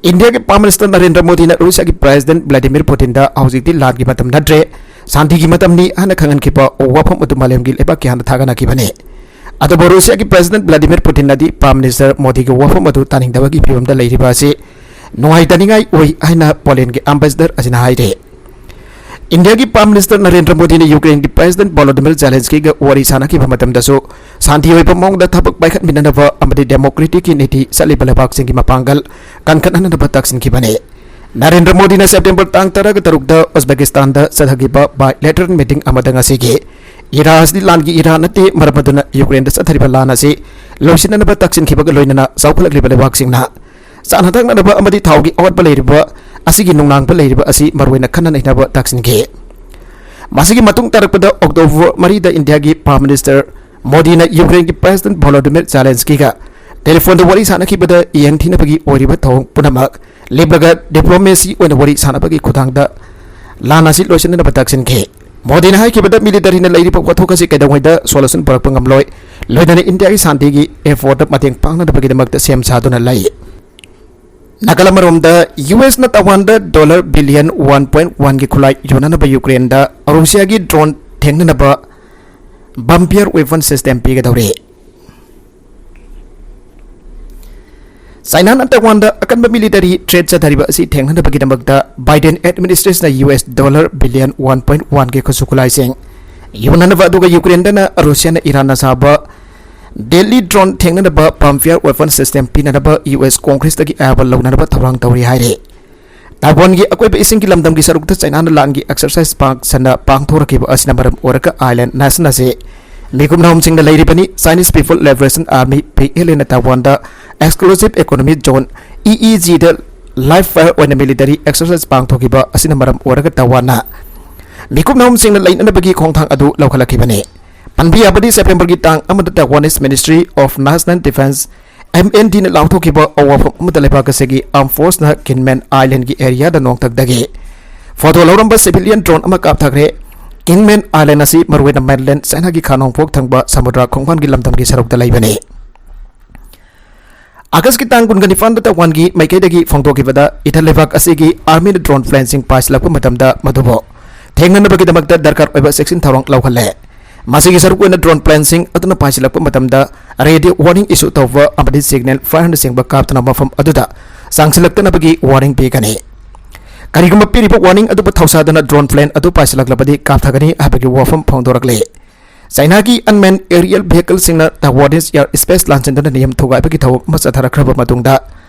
ꯏꯟꯗꯤꯌꯥꯒꯤ ꯄ꯭ꯔꯥꯏꯝ ꯃꯤꯅꯤꯁꯇꯔ ꯅꯔꯦꯟꯗ꯭ꯔ ꯃꯣꯗꯤꯅ ꯔꯨꯁꯤꯌꯥꯒꯤ ꯄ꯭ꯔꯦꯁꯤꯗꯦꯟ ꯚ꯭ꯂꯥꯗꯤꯃꯤꯔ ꯄꯨꯇꯤꯟꯗ ꯍꯧꯖꯤꯛꯇꯤ ꯂꯥꯟꯒꯤ ꯃꯇꯝ ꯅꯠꯇ꯭ꯔꯦ, ꯁꯥꯟꯇꯤꯒꯤ ꯃꯇꯝꯅꯤ ꯍꯥꯏꯅ ꯈꯪꯍꯟꯈꯤꯕ ꯋꯥꯐꯝ ꯑꯗꯨ ꯃꯥꯂꯦꯝꯒꯤ ꯂꯩꯕꯥꯛ ꯀꯌꯥꯅ ꯊꯥꯒꯠꯅꯈꯤꯕꯅꯤ꯫ ꯑꯗꯨꯕꯨ ꯔꯨꯁꯤꯌꯥꯒꯤ ꯄ꯭ꯔꯦꯁꯤꯗꯦꯟ ꯚ꯭ꯂꯥꯗꯤꯃꯤꯔ ꯄꯨꯇꯤꯟꯅꯗꯤ ꯄ꯭ꯔꯥꯏꯝ ꯃꯤꯅꯤꯁꯇꯔ ꯃꯣꯗꯤꯒꯤ ꯋꯥꯐꯝ ꯑꯗꯨ ꯇꯥꯅꯤꯡꯗꯕꯒꯤ ꯐꯤꯚꯝꯗ ꯂꯩꯔꯤꯕ ꯑꯁꯤ ꯅꯨꯡꯉꯥꯏꯇꯅꯤꯡꯉꯥꯏ ꯑꯣꯏ ꯍꯥꯏꯅ ꯄꯣꯂꯦꯟꯒꯤ ꯑꯝꯕꯦꯁꯦꯗꯔ ꯑꯁꯤꯅ ꯍꯥꯏꯔꯤ꯫ ꯏꯟꯗꯤꯌꯥꯒꯤ ꯄ꯭ꯔꯥꯏꯝ ꯃꯤꯅꯤꯁꯇꯔ ꯅꯔꯦꯟꯗ꯭ꯔ ꯃꯣꯗꯤꯅ ꯌꯨꯀ꯭ꯔꯦꯟꯒꯤ ꯄ꯭ꯔꯦꯁꯤꯗꯦꯟ ꯚꯣꯂꯣꯗꯤꯃꯤꯔ ꯖꯦꯂꯦꯟꯁꯀꯤꯒ ꯋꯥꯔꯤ ꯁꯥꯟꯅꯈꯤꯕ ꯃꯇꯝꯗꯁꯨ ꯁꯥꯟꯇꯤ ꯑꯣꯏꯕ ꯃꯑꯣꯡꯗ ꯊꯕꯛ ꯄꯥꯏꯈꯠꯃꯤꯟꯅꯅꯕ ꯑꯃꯗꯤ ꯗꯦꯃꯣꯀ꯭ꯔꯦꯇꯤꯛꯀꯤ ꯅꯤꯇꯤ ꯆꯠꯂꯤꯕ ꯂꯩꯕꯥꯛꯁꯤꯡꯒꯤ ꯃꯄꯥꯡꯒꯜ ꯀꯟꯈꯠꯍꯟꯅꯕ ꯇꯥꯛꯁꯤꯟꯈꯤꯕꯅꯤ꯫ ꯅꯔꯦꯟꯗ꯭ꯔ ꯃꯣꯗꯤꯅ ꯁꯦꯞꯇꯦꯝꯕꯔ ꯇꯥꯡ ꯇꯔꯥꯒ ꯇꯔꯨꯛꯇ ꯎꯖꯕꯦꯀꯤꯁꯇꯥꯟꯗ ꯆꯠꯊꯈꯤꯕ ꯕꯥꯏꯂꯦꯇꯔꯦꯜ ꯃꯤꯇꯤꯡ ꯑꯃꯗ ꯉꯁꯤꯒꯤ ꯏꯔꯥ ꯑꯁꯤ ꯂꯥꯟꯒꯤ ꯏꯔꯥ ꯅꯠꯇꯦ, ꯃꯔꯝ ꯑꯗꯨꯅ ꯌꯨꯀ꯭ꯔꯦꯟꯗ ꯆꯠꯊꯔꯤꯕ ꯂꯥꯟ ꯑꯁꯤ ꯂꯣꯏꯁꯤꯟꯅꯅꯕ ꯇꯥꯛꯁꯤꯟꯈꯤꯕꯒ ꯂꯣꯏꯅꯅ ꯆꯥꯎꯈꯠꯂꯛꯂꯤꯕ ꯂꯩꯕꯥꯛꯁꯤꯡꯅ ꯆꯥꯅ ꯊꯛꯅꯅꯕ ꯑꯃꯗꯤ ꯊꯥꯎꯒꯤ ꯑꯋꯥꯠꯄ ꯂꯩꯔꯤꯕ ꯑꯁꯤꯒꯤ ꯅꯨꯡꯅꯥꯡꯕ ꯂꯩꯔꯤꯕ ꯑꯁꯤ ꯃꯔꯨꯑꯣꯏꯅ ꯈꯟꯅ ꯅꯩꯅꯕ ꯇꯥꯛꯁꯤꯟꯈꯤ꯫ ꯃꯁꯤꯒꯤ ꯃꯇꯨꯡ ꯇꯥꯔꯛꯄꯗ ꯑꯣꯛꯇꯣꯕꯔ ꯃꯔꯤꯗ ꯏꯟꯗꯤꯌꯥꯒꯤ ꯄ꯭ꯔꯥꯏꯝ ꯃꯤꯅꯤꯁꯇꯔ ꯃꯣꯗꯤꯅ ꯌꯨꯀ꯭ꯔꯦꯟꯒꯤ ꯄ꯭ꯔꯦꯁꯤꯗꯦꯟ ꯚꯣꯂꯣꯗꯤꯃꯤꯔ ꯖꯦꯂꯦꯟꯁꯀꯤꯒ ꯇꯦꯂꯤꯐꯣꯟꯗ ꯋꯥꯔꯤ ꯁꯥꯟꯅꯈꯤꯕꯗ ꯌꯦꯟ ꯊꯤꯅꯕꯒꯤ ꯑꯣꯏꯔꯤꯕ ꯊꯧꯑꯣꯡ ꯄꯨꯝꯅꯃꯛ ꯂꯦꯞꯂꯒ ꯗꯤꯄ꯭ꯂꯣꯃꯦꯁꯤ ꯑꯣꯏꯅ ꯋꯥꯔꯤ ꯁꯥꯟꯅꯕꯒꯤ ꯈꯨꯊꯥꯡꯗ ꯂꯥꯟ ꯑꯁꯤ ꯂꯣꯏꯁꯤꯟꯅꯅꯕ ꯇꯥꯛꯁꯤꯟꯈꯤ꯫ ꯃꯣꯗꯤꯅ ꯍꯥꯏꯈꯤꯕꯗ ꯃꯤꯂꯤꯇꯔꯤꯅ ꯂꯩꯔꯤꯕ ꯋꯥꯊꯣꯛ ꯑꯁꯤ ꯀꯩꯗꯧꯉꯩꯗ ꯁꯣꯂꯨꯁꯟ ꯄꯨꯔꯛꯄ ꯉꯝꯂꯣꯏ, ꯂꯣꯏꯅꯅ ꯏꯟꯗꯤꯌꯥꯒꯤ ꯁꯥꯟꯇꯤꯒꯤ ꯑꯦꯐꯣꯔꯠꯇ ꯃꯇꯦꯡ ꯄꯥꯡꯅꯅꯕꯒꯤꯗꯃꯛꯇ ꯁꯦꯝ ꯁꯥꯗꯨꯅ ꯂꯩ꯫ ꯅꯥꯀꯜ ꯑꯃꯔꯣꯝꯗ, ꯌꯨ ꯑꯦꯁꯅ ꯇꯥꯏꯋꯥꯟꯗ ꯗꯣꯂꯔ ꯕꯤꯂꯤꯌꯟ ꯋꯥꯟ ꯄꯣꯏꯟ ꯋꯥꯟꯒꯤ ꯈꯨꯠꯂꯥꯏ ꯌꯣꯟꯅꯅꯕ ꯌꯨꯀ꯭ꯔꯦꯟꯗ ꯔꯨꯁꯤꯌꯥꯒꯤ ꯗ꯭ꯔꯣꯟ ꯊꯦꯡꯅꯅꯕ ꯕꯝꯄꯤꯌꯔ ꯋꯦꯄꯟ ꯁꯤꯁꯇꯦꯝ ꯄꯤꯒꯗꯧꯔꯤ꯫ ꯆꯥꯏꯅꯥꯅ ꯇꯥꯏꯋꯥꯟꯗ ꯑꯀꯟꯕ ꯃꯤꯂꯤꯇꯔꯤ ꯊ꯭ꯔꯦꯠ ꯆꯠꯊꯔꯤꯕ ꯑꯁꯤ ꯊꯦꯡꯅꯅꯕꯒꯤꯗꯃꯛꯇ ꯕꯥꯏꯗꯦꯟ ꯑꯦꯗꯃꯤꯅꯤꯁꯇ꯭ꯔꯦꯁꯟꯅ U S dollar billion one point ꯋꯥꯟꯒꯤ ꯈꯨꯠꯁꯨ ꯈꯨꯠꯂꯥꯏꯁꯤꯡ ꯌꯣꯟꯅꯅꯕ, ꯑꯗꯨꯒ ꯌꯨꯀ꯭ꯔꯦꯟꯗꯅ ꯔꯨꯁꯤꯌꯥꯅ ꯏꯔꯥꯟꯅ ꯁꯥꯕ Deadly drone ꯊꯦꯡꯅꯅꯕ bumper weapon system ꯄꯤꯅꯅꯕ ꯌꯨ ꯑꯦꯁ ꯀꯣꯡꯒ꯭ꯔꯦꯁꯇꯒꯤ ꯑꯌꯥꯕ ꯂꯧꯅꯅꯕ ꯊꯧꯔꯥꯡ ꯇꯧꯔꯤ ꯍꯥꯏꯔꯦ꯫ ꯇꯥꯏꯋꯥꯟꯒꯤ ꯑꯀꯣꯏꯕ ꯏꯁꯤꯡꯒꯤ ꯂꯝꯗꯝꯒꯤ ꯁꯔꯨꯛꯇ ꯆꯥꯏꯅꯥꯅ ꯂꯥꯟꯒꯤ exercise ꯄꯥꯛ ꯁꯟꯅ ꯄꯥꯡꯊꯣꯔꯛꯈꯤꯕ ꯑꯁꯤꯅ ꯃꯔꯝ ꯑꯣꯏꯔꯒ island nation ꯑꯁꯤ ꯃꯤꯈꯨꯞ ꯅꯍꯨꯝꯁꯤꯡꯅ ꯂꯩꯔꯤꯕꯅꯤ꯫ Chinese People Liberation Army, P L A ꯅ ꯇꯥꯏꯋꯥꯟꯗ exclusive economic zone, E E G ꯗ live fire ꯑꯣꯏꯅ military exercise ꯄꯥꯡꯊꯣꯛꯈꯤꯕ ꯑꯁꯤꯅ ꯃꯔꯝ ꯑꯣꯏꯔꯒ ꯇꯥꯏꯋꯥꯟꯅ ꯃꯤꯈꯨꯞ ꯅꯍꯨꯝꯁꯤꯡꯅ ꯂꯩꯅꯅꯕꯒꯤ ꯈꯣꯡꯊꯥꯡ ꯑꯗꯨ ꯂꯧꯈꯠꯂꯛꯈꯤꯕꯅꯤ꯫ ꯄꯟꯕ ꯌꯥꯕꯗꯤ, ꯁꯦꯞꯇꯦꯝꯕꯔꯒꯤ ꯇꯥꯡ ꯑꯃꯗ Taiwanese Ministry of National Defense, M N D ꯅ ꯂꯥꯎꯊꯣꯛꯈꯤꯕ ꯋꯥꯐꯝ ꯑꯃꯗ ꯂꯩꯕꯥꯛ ꯑꯁꯤꯒꯤ armed force ꯅ Kinmen Island ꯒꯤ area ꯗ ꯅꯣꯡꯊꯛꯇꯒꯤ photo ꯂꯧꯔꯝꯕ civilian drone ꯑꯃ ꯀꯥꯞꯊꯈ꯭ꯔꯦ꯫ Kinmen Island ꯑꯁꯤ ꯃꯔꯨꯑꯣꯏꯅ mainland ꯆꯥꯏꯅꯥꯒꯤ ꯈꯥ ꯅꯣꯡꯄꯣꯛ ꯊꯪꯕ ꯁꯃꯨꯗ꯭ꯔ ꯈꯣꯡꯕꯥꯟꯒꯤ ꯂꯝꯗꯝꯒꯤ ꯁꯔꯨꯛꯇ ꯂꯩꯕꯅꯤ꯫ ꯑꯥꯒꯁꯀꯤ ꯇꯥꯡ ꯀꯨꯟꯒ ꯅꯤꯄꯥꯟꯗ ꯇꯥꯏꯋꯥꯟꯒꯤ ꯃꯥꯏꯀꯩꯗꯒꯤ ꯐꯣꯡꯗꯣꯛꯈꯤꯕꯗ, ꯏꯊ ꯂꯩꯕꯥꯛ ꯑꯁꯤꯒꯤ army ꯅ drone plane ꯁꯤꯡ ꯄꯥꯏꯁꯤꯜꯂꯛꯄ ꯃꯇꯝꯗ ꯃꯗꯨꯕꯨ ꯊꯦꯡꯅꯅꯕꯒꯤꯗꯃꯛꯇ ꯗꯔꯀꯥꯔ ꯑꯣꯏꯕ ꯆꯦꯛꯁꯤꯟ ꯊꯧꯔꯥꯡ ꯂꯧꯈꯠꯂꯦ꯫ ꯃꯁꯤꯒꯤ ꯁꯔꯨꯛ ꯑꯣꯏꯅ drone plane ꯁꯤꯡ ꯑꯗꯨꯅ ꯄꯥꯏꯁꯤꯜꯂꯛꯄ ꯃꯇꯝꯗ radio warning issue ꯇꯧꯕ ꯑꯃꯗꯤ signal fire ꯅꯆꯤꯡꯕ ꯀꯥꯞꯇꯨꯅ ꯃꯐꯝ ꯑꯗꯨꯗ ꯆꯪꯁꯤꯜꯂꯛꯇꯅꯕꯒꯤ warning ꯄꯤꯒꯅꯤ꯫ ꯀꯔꯤꯒꯨꯝꯕ ꯄꯤꯔꯤꯕ warning ꯑꯗꯨꯕꯨ ꯊꯧꯁꯥꯗꯅ drone plane ꯑꯗꯨ ꯄꯥꯏꯁꯤꯜꯂꯛꯂꯕꯗꯤ ꯀꯥꯞꯊꯒꯅꯤ ꯍꯥꯏꯕꯒꯤ ꯋꯥꯐꯝ ꯐꯣꯡꯗꯣꯔꯛꯂꯤ꯫ ꯆꯥꯏꯅꯥꯒꯤ unmanned aerial vehicle ꯁꯤꯡꯅ ꯇꯥꯏꯋꯥꯟ ꯌꯥꯔ space ꯂꯥꯟꯁꯤꯟꯗꯨꯅ ꯅꯤꯌꯝ ꯊꯨꯒꯥꯏꯕꯒꯤ ꯊꯕꯛ ꯑꯃ ꯆꯠꯊꯔꯛꯈ꯭ꯔꯕ ꯃꯇꯨꯡꯗ,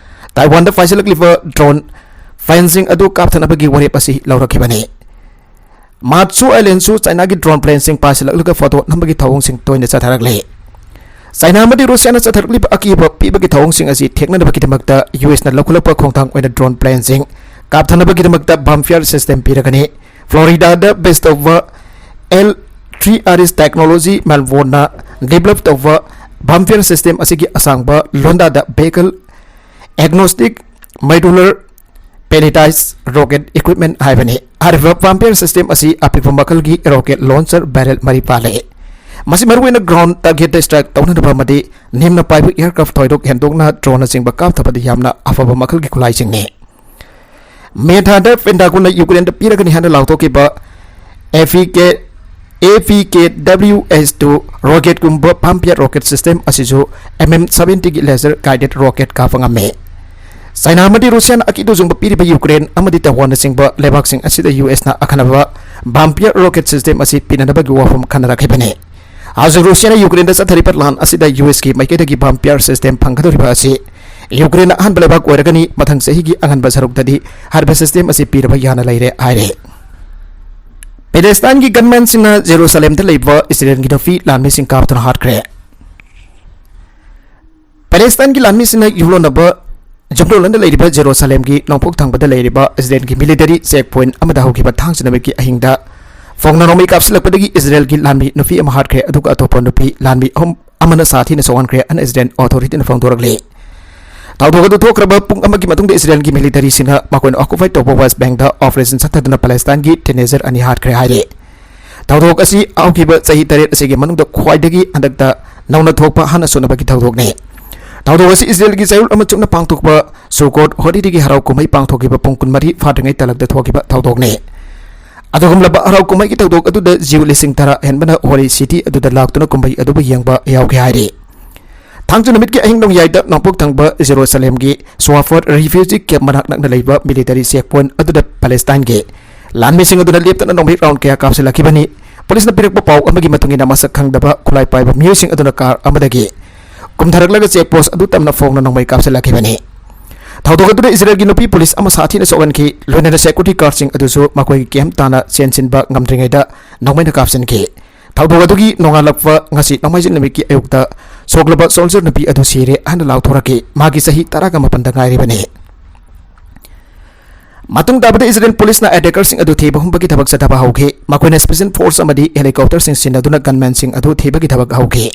ꯇꯥꯏꯋꯥꯟꯗ ꯄꯥꯏꯁꯤꯜꯂꯛꯂꯤꯕ drone plane ꯁꯤꯡ ꯑꯗꯨ ꯀꯥꯞꯊꯅꯕꯒꯤ ꯋꯥꯔꯦꯞ ꯑꯁꯤ ꯂꯧꯔꯛꯈꯤꯕꯅꯤ꯫ ꯃꯥꯠꯁꯨ Island ꯁꯨ ꯆꯥꯏꯅꯥꯒꯤ drone plane ꯁꯤꯡ ꯄꯥꯏꯁꯤꯜꯂꯛꯂꯒ ꯐꯣꯇꯣ ꯅꯝꯕꯒꯤ ꯊꯧꯑꯣꯡꯁꯤꯡ ꯇꯣꯏꯅ ꯆꯠꯊꯔꯛꯂꯤ꯫ ꯆꯥꯏꯅꯥ ꯑꯃꯗꯤ ꯔꯨꯁꯤꯌꯥꯅ ꯆꯠꯊꯔꯛꯂꯤꯕ ꯑꯀꯤꯕ ꯄꯤꯕꯒꯤ ꯊꯧꯑꯣꯡꯁꯤꯡ ꯑꯁꯤ ꯊꯦꯡꯅꯅꯕꯒꯤꯗꯃꯛꯇ ꯌꯨ ꯑꯦꯁꯅ ꯂꯧꯈꯠꯂꯛꯄ ꯈꯣꯡꯊꯥꯡ ꯑꯣꯏꯅ drone plane ꯁꯤꯡ ꯀꯥꯞꯊꯅꯕꯒꯤꯗꯃꯛꯇ bumper system ꯄꯤꯔꯒꯅꯤ꯫ ꯐ꯭ꯂꯣꯔꯤꯗꯥꯗ base ꯇꯧꯕ L three R S technology Melbourne ꯅ develop ꯇꯧꯕ bumper system ꯑꯁꯤꯒꯤ ꯑꯁꯥꯡꯕ ꯂꯣꯟꯗꯥꯗ vehicle agnostic modular pelletized rocket equipment ꯍꯥꯏꯕꯅꯤ꯫ ꯍꯥꯏꯔꯤꯕ bumper system ꯑꯁꯤ ꯑꯄꯤꯛꯄ ꯃꯈꯜꯒꯤ rocket launcher barrel ꯃꯔꯤ ꯄꯥꯜꯂꯤ꯫ ꯃꯁꯤ ꯃꯔꯨꯑꯣꯏꯅ ground target ꯇ strike ꯇꯧꯅꯅꯕ ꯑꯃꯗꯤ ꯅꯦꯝꯅ ꯄꯥꯏꯕ aircraft ꯊꯣꯏꯗꯣꯛ ꯍꯦꯟꯗꯣꯛꯅ drone ꯅꯆꯤꯡꯕ ꯀꯥꯞꯊꯕꯗ ꯌꯥꯝꯅ ꯑꯐꯕ ꯃꯈꯜꯒꯤ ꯈꯨꯠꯂꯥꯏꯁꯤꯡꯅꯤ꯫ ꯃꯦ ꯊꯥꯗ Pentagon ꯅ ꯌꯨꯀ꯭ꯔꯦꯟꯗ ꯄꯤꯔꯒꯅꯤ ꯍꯥꯏꯅ ꯂꯥꯎꯊꯣꯛꯈꯤꯕ A P K, A P K W S two rocket ꯀꯨꯝꯕ bumper rocket system ꯑꯁꯤꯁꯨ M M seventy ꯒꯤ laser guided rocket ꯀꯥꯞꯄ ꯉꯝꯃꯤ꯫ ꯆꯥꯏꯅꯥ ꯑꯃꯗꯤ ꯔꯨꯁꯤꯌꯥꯅ ꯑꯀꯤ ꯇꯨꯖꯨꯡꯕ ꯄꯤꯔꯤꯕ ꯌꯨꯀ꯭ꯔꯦꯟ ꯑꯃꯗꯤ ꯇꯥꯏꯋꯥꯟꯅꯆꯤꯡꯕ ꯂꯩꯕꯥꯛꯁꯤꯡ ꯑꯁꯤꯗ ꯌꯨ ꯑꯦꯁꯅ ꯑꯈꯟꯅꯕ bumper rocket system ꯑꯁꯤ ꯄꯤꯅꯅꯕꯒꯤ ꯋꯥꯐꯝ ꯈꯟꯅꯔꯛꯈꯤꯕꯅꯤ꯫ ꯍꯧꯖꯤꯛ ꯔꯨꯁꯤꯌꯥꯅ ꯌꯨꯀ꯭ꯔꯦꯟꯗ ꯆꯠꯊꯔꯤꯕ ꯂꯥꯟ ꯑꯁꯤꯗ ꯌꯨ ꯑꯦꯁꯀꯤ ꯃꯥꯏꯀꯩꯗꯒꯤ ꯕꯝ ꯄꯤꯌꯥꯔ ꯁꯤꯁꯇꯦꯝ ꯐꯪꯒꯗꯧꯔꯤꯕ ꯑꯁꯤ ꯌꯨꯀ꯭ꯔꯦꯟꯅ ꯑꯍꯥꯟꯕ ꯂꯩꯕꯥꯛ ꯑꯣꯏꯔꯒꯅꯤ꯫ ꯃꯊꯪ ꯆꯍꯤꯒꯤ ꯑꯉꯟꯕ ꯁꯔꯨꯛꯇꯗꯤ ꯍꯥꯏꯔꯤꯕ ꯁꯤꯁꯇꯦꯝ ꯑꯁꯤ ꯄꯤꯔꯕ ꯌꯥꯅ ꯂꯩꯔꯦ ꯍꯥꯏꯔꯦ꯫ ꯄꯦꯂꯦꯁꯇꯥꯏꯟꯒꯤ ꯒꯟꯃꯦꯟꯁꯤꯡꯅ ꯖꯦꯔꯨꯁꯥꯂꯦꯝꯗ ꯂꯩꯕ ꯏꯁꯔꯦꯜꯒꯤ ꯅꯨꯄꯤ ꯂꯥꯟꯃꯤꯁꯤꯡ ꯀꯥꯞꯇꯨꯅ ꯍꯥꯠꯈ꯭ꯔꯦ꯫ ꯄꯦꯂꯦꯁꯇꯥꯏꯟꯒꯤ ꯂꯥꯟꯃꯤꯁꯤꯡꯅ ꯌꯨꯝꯂꯣꯟꯅꯕ ꯖꯨꯝꯂꯣꯂꯟꯗ ꯂꯩꯔꯤꯕ ꯖꯦꯔꯨꯁꯥꯂꯦꯝꯒꯤ ꯅꯣꯡꯄꯣꯛ ꯊꯪꯕꯗ ꯂꯩꯔꯤꯕ ꯏꯁꯔꯦꯜꯒꯤ ꯃꯤꯂꯤꯇꯔꯤ ꯆꯦꯛ ꯄꯣꯏꯟꯠ ꯑꯃꯗ ꯍꯧꯈꯤꯕ ꯊꯥꯡꯖ ꯅꯨꯃꯤꯠꯀꯤ ꯑꯍꯤꯡꯗ ꯐꯣꯡꯅ ꯅꯣꯡꯃꯩ ꯀꯥꯞꯁꯤꯜꯂꯛꯄꯗꯒꯤ ꯏꯁꯔꯦꯜꯒꯤ ꯂꯥꯟꯃꯤ ꯅꯨꯄꯤ ꯑꯃ ꯍꯥꯠꯈ꯭ꯔꯦ, ꯑꯗꯨꯒ ꯑꯇꯣꯞꯄ ꯅꯨꯄꯤ ꯂꯥꯟꯃꯤ ꯑꯍꯨꯝ ꯑꯃꯅ ꯁꯥ ꯊꯤꯅ ꯁꯣꯛꯍꯟꯈ꯭ꯔꯦ ꯍꯥꯏꯅ ꯏꯁꯔꯦꯜ ꯑꯣꯊꯣꯔꯤꯇꯤꯅ ꯐꯣꯡꯗꯣꯔꯛꯂꯤ꯫ ꯊꯧꯗꯣꯛ ꯑꯗꯨ ꯊꯣꯛꯈ꯭ꯔꯕ ꯄꯨꯡ ꯑꯃꯒꯤ ꯃꯇꯨꯡꯗ ꯏꯁꯔꯦꯜꯒꯤ ꯃꯤꯂꯤꯇꯔꯤꯁꯤꯡꯅ ꯃꯈꯣꯏꯅ ꯑꯣꯀꯨꯄꯥꯏ ꯇꯧꯕ ꯋꯦꯁ ꯕꯦꯡꯗ ꯑꯣꯄꯔꯦꯁꯟ ꯆꯠꯊꯗꯨꯅ ꯄꯦꯂꯦꯁꯇꯥꯏꯟꯒꯤ ꯇꯤꯅꯦꯖꯔ ꯑꯅꯤ ꯍꯥꯠꯈ꯭ꯔꯦ ꯍꯥꯏꯔꯤ꯫ ꯊꯧꯗꯣꯛ ꯑꯁꯤ ꯍꯧꯈꯤꯕ ꯆꯍꯤ ꯇꯔꯦꯠ ꯑꯁꯤꯒꯤ ꯃꯅꯨꯡꯗ ꯈ꯭ꯋꯥꯏꯗꯒꯤ ꯍꯟꯗꯛꯇ ꯅꯧꯅ ꯊꯣꯛꯄ ꯍꯥꯟꯅ ꯁꯣꯟꯅꯕꯒꯤ ꯊꯧꯗꯣꯛꯅꯤ꯫ ꯊꯧꯗꯣꯛ ꯑꯁꯤ ꯏꯁꯔꯦꯜꯒꯤ ꯆꯌꯣꯜ ꯑꯃ ꯆꯨꯞꯅ ꯄꯥꯡꯊꯣꯛꯄ ꯁꯨꯀꯣꯠ ꯍꯣꯂꯤꯗꯦꯒꯤ ꯍꯔꯥꯎ ꯀꯨꯝꯍꯩ ꯄꯥꯡꯊꯣꯛꯈꯤꯕ ꯄꯨꯡ ꯀꯨꯟꯃꯔꯤ ꯐꯥꯗ꯭ꯔꯤꯉꯩ ꯇꯥꯂꯛꯇ ꯊꯣꯛꯈꯤꯕ ꯊꯧꯗꯣꯛꯅꯤ꯫ ꯑꯗꯨꯒꯨꯝꯂꯕ ꯍꯔꯥꯎ ꯀꯨꯝꯍꯩꯒꯤ ꯊꯧꯗꯣꯛ ꯑꯗꯨꯗ ꯖꯤꯎ ꯂꯤꯁꯤꯡ ꯇꯔꯥ ꯍꯦꯟꯕꯅ ꯍꯣꯂꯤ ꯁꯤꯇꯤ ꯑꯗꯨꯗ ꯂꯥꯛꯇꯨꯅ ꯀꯨꯝꯍꯩ ꯑꯗꯨꯕꯨ ꯌꯦꯡꯕ ꯌꯥꯎꯈꯤ ꯍꯥꯏꯔꯤ꯫ ꯊꯥꯡꯖ ꯅꯨꯃꯤꯠꯀꯤ ꯑꯍꯤꯡ ꯅꯣꯡꯌꯥꯏꯗ ꯅꯣꯡꯄꯣꯛ ꯊꯪꯕ ꯖꯦꯔꯨꯁꯥꯂꯦꯝꯒꯤ ꯁ꯭ꯋꯥꯐꯔ ꯔꯤꯐ꯭ꯌꯨꯖꯤ ꯀꯦꯝꯞ ꯃꯅꯥꯛ ꯅꯛꯅ ꯂꯩꯕ ꯃꯤꯂꯤꯇꯔꯤ ꯆꯦꯛ ꯄꯣꯏꯟꯠ ꯑꯗꯨꯗ ꯄꯦꯂꯦꯁꯇꯥꯏꯟꯒꯤ ꯂꯥꯟꯃꯤꯁꯤꯡ ꯑꯗꯨꯅ ꯂꯦꯞꯇꯅ ꯅꯣꯡꯃꯩ ꯔꯥꯎꯟ ꯀꯌꯥ ꯀꯥꯞꯁꯤꯜꯂꯛꯈꯤꯕꯅꯤ꯫ ꯄꯨꯂꯤꯁꯅ ꯄꯤꯔꯛꯄ ꯄꯥꯎ ꯑꯃꯒꯤ ꯃꯇꯨꯡ ꯏꯟꯅ ꯃꯁꯛ ꯈꯪꯗꯕ ꯈꯨꯠꯂꯥꯏ ꯄꯥꯏꯕ ꯃꯤꯑꯣꯏꯁꯤꯡ ꯑꯗꯨꯅ ꯀꯥꯔ ꯑꯃꯗꯒꯤ ꯀꯨꯝꯊꯔꯛꯂꯒ ꯆꯦꯛ ꯄꯣꯁꯠ ꯑꯗꯨ ꯇꯝꯅ ꯐꯣꯡꯅ ꯅꯣꯡꯃꯩ ꯀꯥꯞꯁꯤꯜꯂꯛꯈꯤꯕꯅꯤ꯫ ꯊꯧꯗꯣꯛ ꯑꯗꯨꯗ ꯏꯁꯔꯦꯜꯒꯤ ꯅꯨꯄꯤ ꯄꯨꯂꯤꯁ ꯑꯃ ꯁꯥꯊꯤꯅ ꯁꯣꯛꯍꯟꯈꯤ, ꯂꯣꯏꯅꯅ ꯁꯦꯀ꯭ꯌꯨꯔꯤꯇꯤ ꯒꯥꯔꯗꯁꯤꯡ ꯑꯗꯨꯁꯨ ꯃꯈꯣꯏꯒꯤ ꯀꯦꯝꯞ ꯇꯥꯟꯅ ꯆꯦꯟꯁꯤꯟꯕ ꯉꯝꯗ꯭ꯔꯤꯉꯩꯗ ꯅꯣꯡꯃꯩꯅ ꯀꯥꯞꯁꯤꯟꯈꯤ꯫ ꯊꯧꯗꯣꯛ ꯑꯗꯨꯒꯤ ꯅꯣꯡꯉꯥꯜꯂꯛꯄ ꯉꯁꯤ ꯅꯣꯡꯃꯥꯏꯖꯤꯡ ꯅꯨꯃꯤꯠꯀꯤ ꯑꯌꯨꯛꯇ ꯁꯣꯛꯂꯕ ꯁꯣꯜꯖꯔ ꯅꯨꯄꯤ ꯑꯗꯨ ꯁꯤꯔꯦ ꯍꯥꯏꯅ ꯂꯥꯎꯊꯣꯔꯛꯈꯤ꯫ ꯃꯥꯒꯤ ꯆꯍꯤ ꯇꯔꯥꯒ ꯃꯥꯄꯟꯗ ꯉꯥꯏꯔꯤꯕꯅꯤ꯫ ꯃꯇꯨꯡ ꯇꯥꯕꯗ ꯏꯁꯔꯦꯜ ꯄꯨꯂꯤꯁꯅ ꯑꯦꯇꯦꯀꯔꯁꯤꯡ ꯑꯗꯨ ꯊꯤꯕ ꯍꯨꯝꯕꯒꯤ ꯊꯕꯛ ꯆꯠꯊꯕ ꯍꯧꯈꯤ꯫ ꯃꯈꯣꯏꯅ ꯁ꯭ꯄꯦꯁꯤꯌꯦꯜ ꯐꯣꯔꯁ ꯑꯃꯗꯤ ꯍꯦꯂꯤꯀꯣꯞꯇꯔꯁꯤꯡ ꯁꯤꯖꯤꯟꯅꯗꯨꯅ ꯒꯟꯃꯦꯟꯁꯤꯡ ꯑꯗꯨ ꯊꯤꯕꯒꯤ ꯊꯕꯛ ꯍꯧꯈꯤ꯫